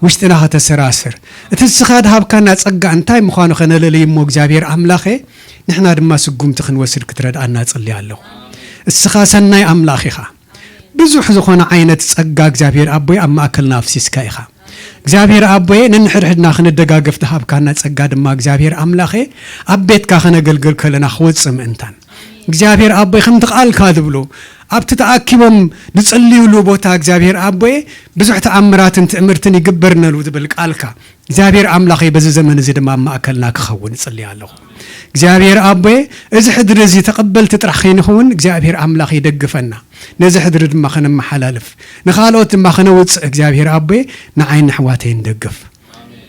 ውሽጥና ከተሰራስር፣ እቲ ንስኻ ድሃብካና ጸጋ እንታይ ምዃኑ ከነለልይ እሞ እግዚኣብሔር ኣምላኸ፣ ንሕና ድማ ስጉምቲ ክንወስድ ክትረድኣና እጽሊ ኣለኹ። እስኻ ሰናይ ኣምላኽ ኢኻ። ብዙሕ ዝኾነ ዓይነት ጸጋ እግዚኣብሔር ኣቦይ ኣብ ማእከልና ኣፍሲስካ ኢኻ። እግዚኣብሔር ኣቦየ፣ ነንሕድሕድና ክንደጋገፍ ድሃብካና ጸጋ ድማ እግዚኣብሔር ኣምላኸ፣ ኣብ ቤትካ ከነገልግል ከለና ክወጽእ ምእንታን፣ እግዚኣብሔር ኣቦይ፣ ከምቲ ቃልካ ዝብሎ፣ ኣብቲ ተኣኪቦም ዝጽልዩሉ ቦታ እግዚኣብሔር ኣቦየ፣ ብዙሕ ተኣምራትን ትእምርትን ይግበርነሉ ዝብል ቃልካ፣ እግዚኣብሔር ኣምላኸይ፣ በዚ ዘመን እዚ ድማ ኣብ ማእከልና ክኸውን እጽሊ ኣለኹ። እግዚኣብሔር ኣቦየ፣ እዚ ሕድሪ እዚ ተቐበልቲ ጥራሕ ከይንኸውን እግዚኣብሔር ኣምላኸይ፣ ደግፈና። ነዚ ሕድሪ ድማ ከነመሓላልፍ፣ ንኻልኦት ድማ ከነውጽእ እግዚኣብሔር ኣቦየ፣ ንዓይን ንኣሕዋተይን ደግፍ።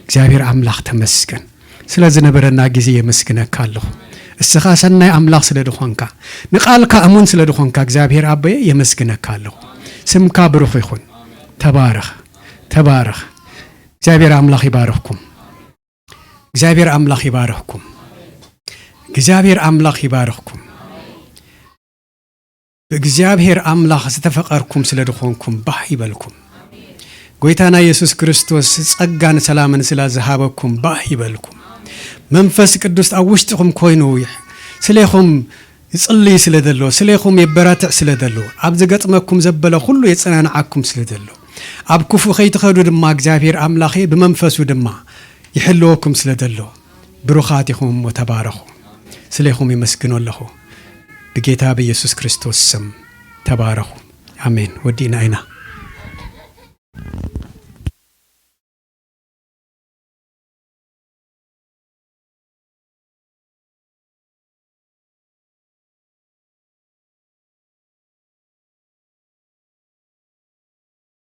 እግዚኣብሔር ኣምላኽ ተመስገን። ስለ ዝነበረና ግዜ የመስግነካ ኣለኹ። እስኻ ሰናይ ኣምላኽ ስለ ድኾንካ፣ ንቓልካ እሙን ስለ ድኾንካ እግዚኣብሔር ኣቦየ የመስግነካ ኣለኹ። ስምካ ብሩኽ ይኹን። ተባረኽ፣ ተባረኽ። እግዚኣብሔር ኣምላኽ ይባርኽኩም። እግዚኣብሔር ኣምላኽ ይባርኽኩም። እግዚኣብሔር ኣምላኽ ይባርኽኩም። ብእግዚኣብሔር ኣምላኽ ዝተፈቐርኩም ስለ ድኾንኩም ባህ ይበልኩም። ጐይታና የሱስ ክርስቶስ ጸጋን ሰላምን ስለ ዝሃበኩም ባህ ይበልኩም። መንፈስ ቅዱስ ኣብ ውሽጥኹም ኮይኑ ይሕ-፣ ስሌኹም ይጽልይ ስለ ዘሎ፣ ስሌኹም የበራትዕ ስለ ዘሎ፣ ኣብ ዝገጥመኩም ዘበለ ኩሉ የጸናንዓኩም ስለ ዘሎ፣ ኣብ ክፉእ ከይትኸዱ ድማ እግዚኣብሔር ኣምላኸ ብመንፈሱ ድማ ይሕልወኩም ስለ ዘሎ፣ ብሩኻት ኢኹም እሞ ተባረኹ። ስሌኹም የመስግኖ ኣለኹ። ብጌታ ብየሱስ ክርስቶስ ስም ተባረኹ። ኣሜን። ወዲእና ኢና።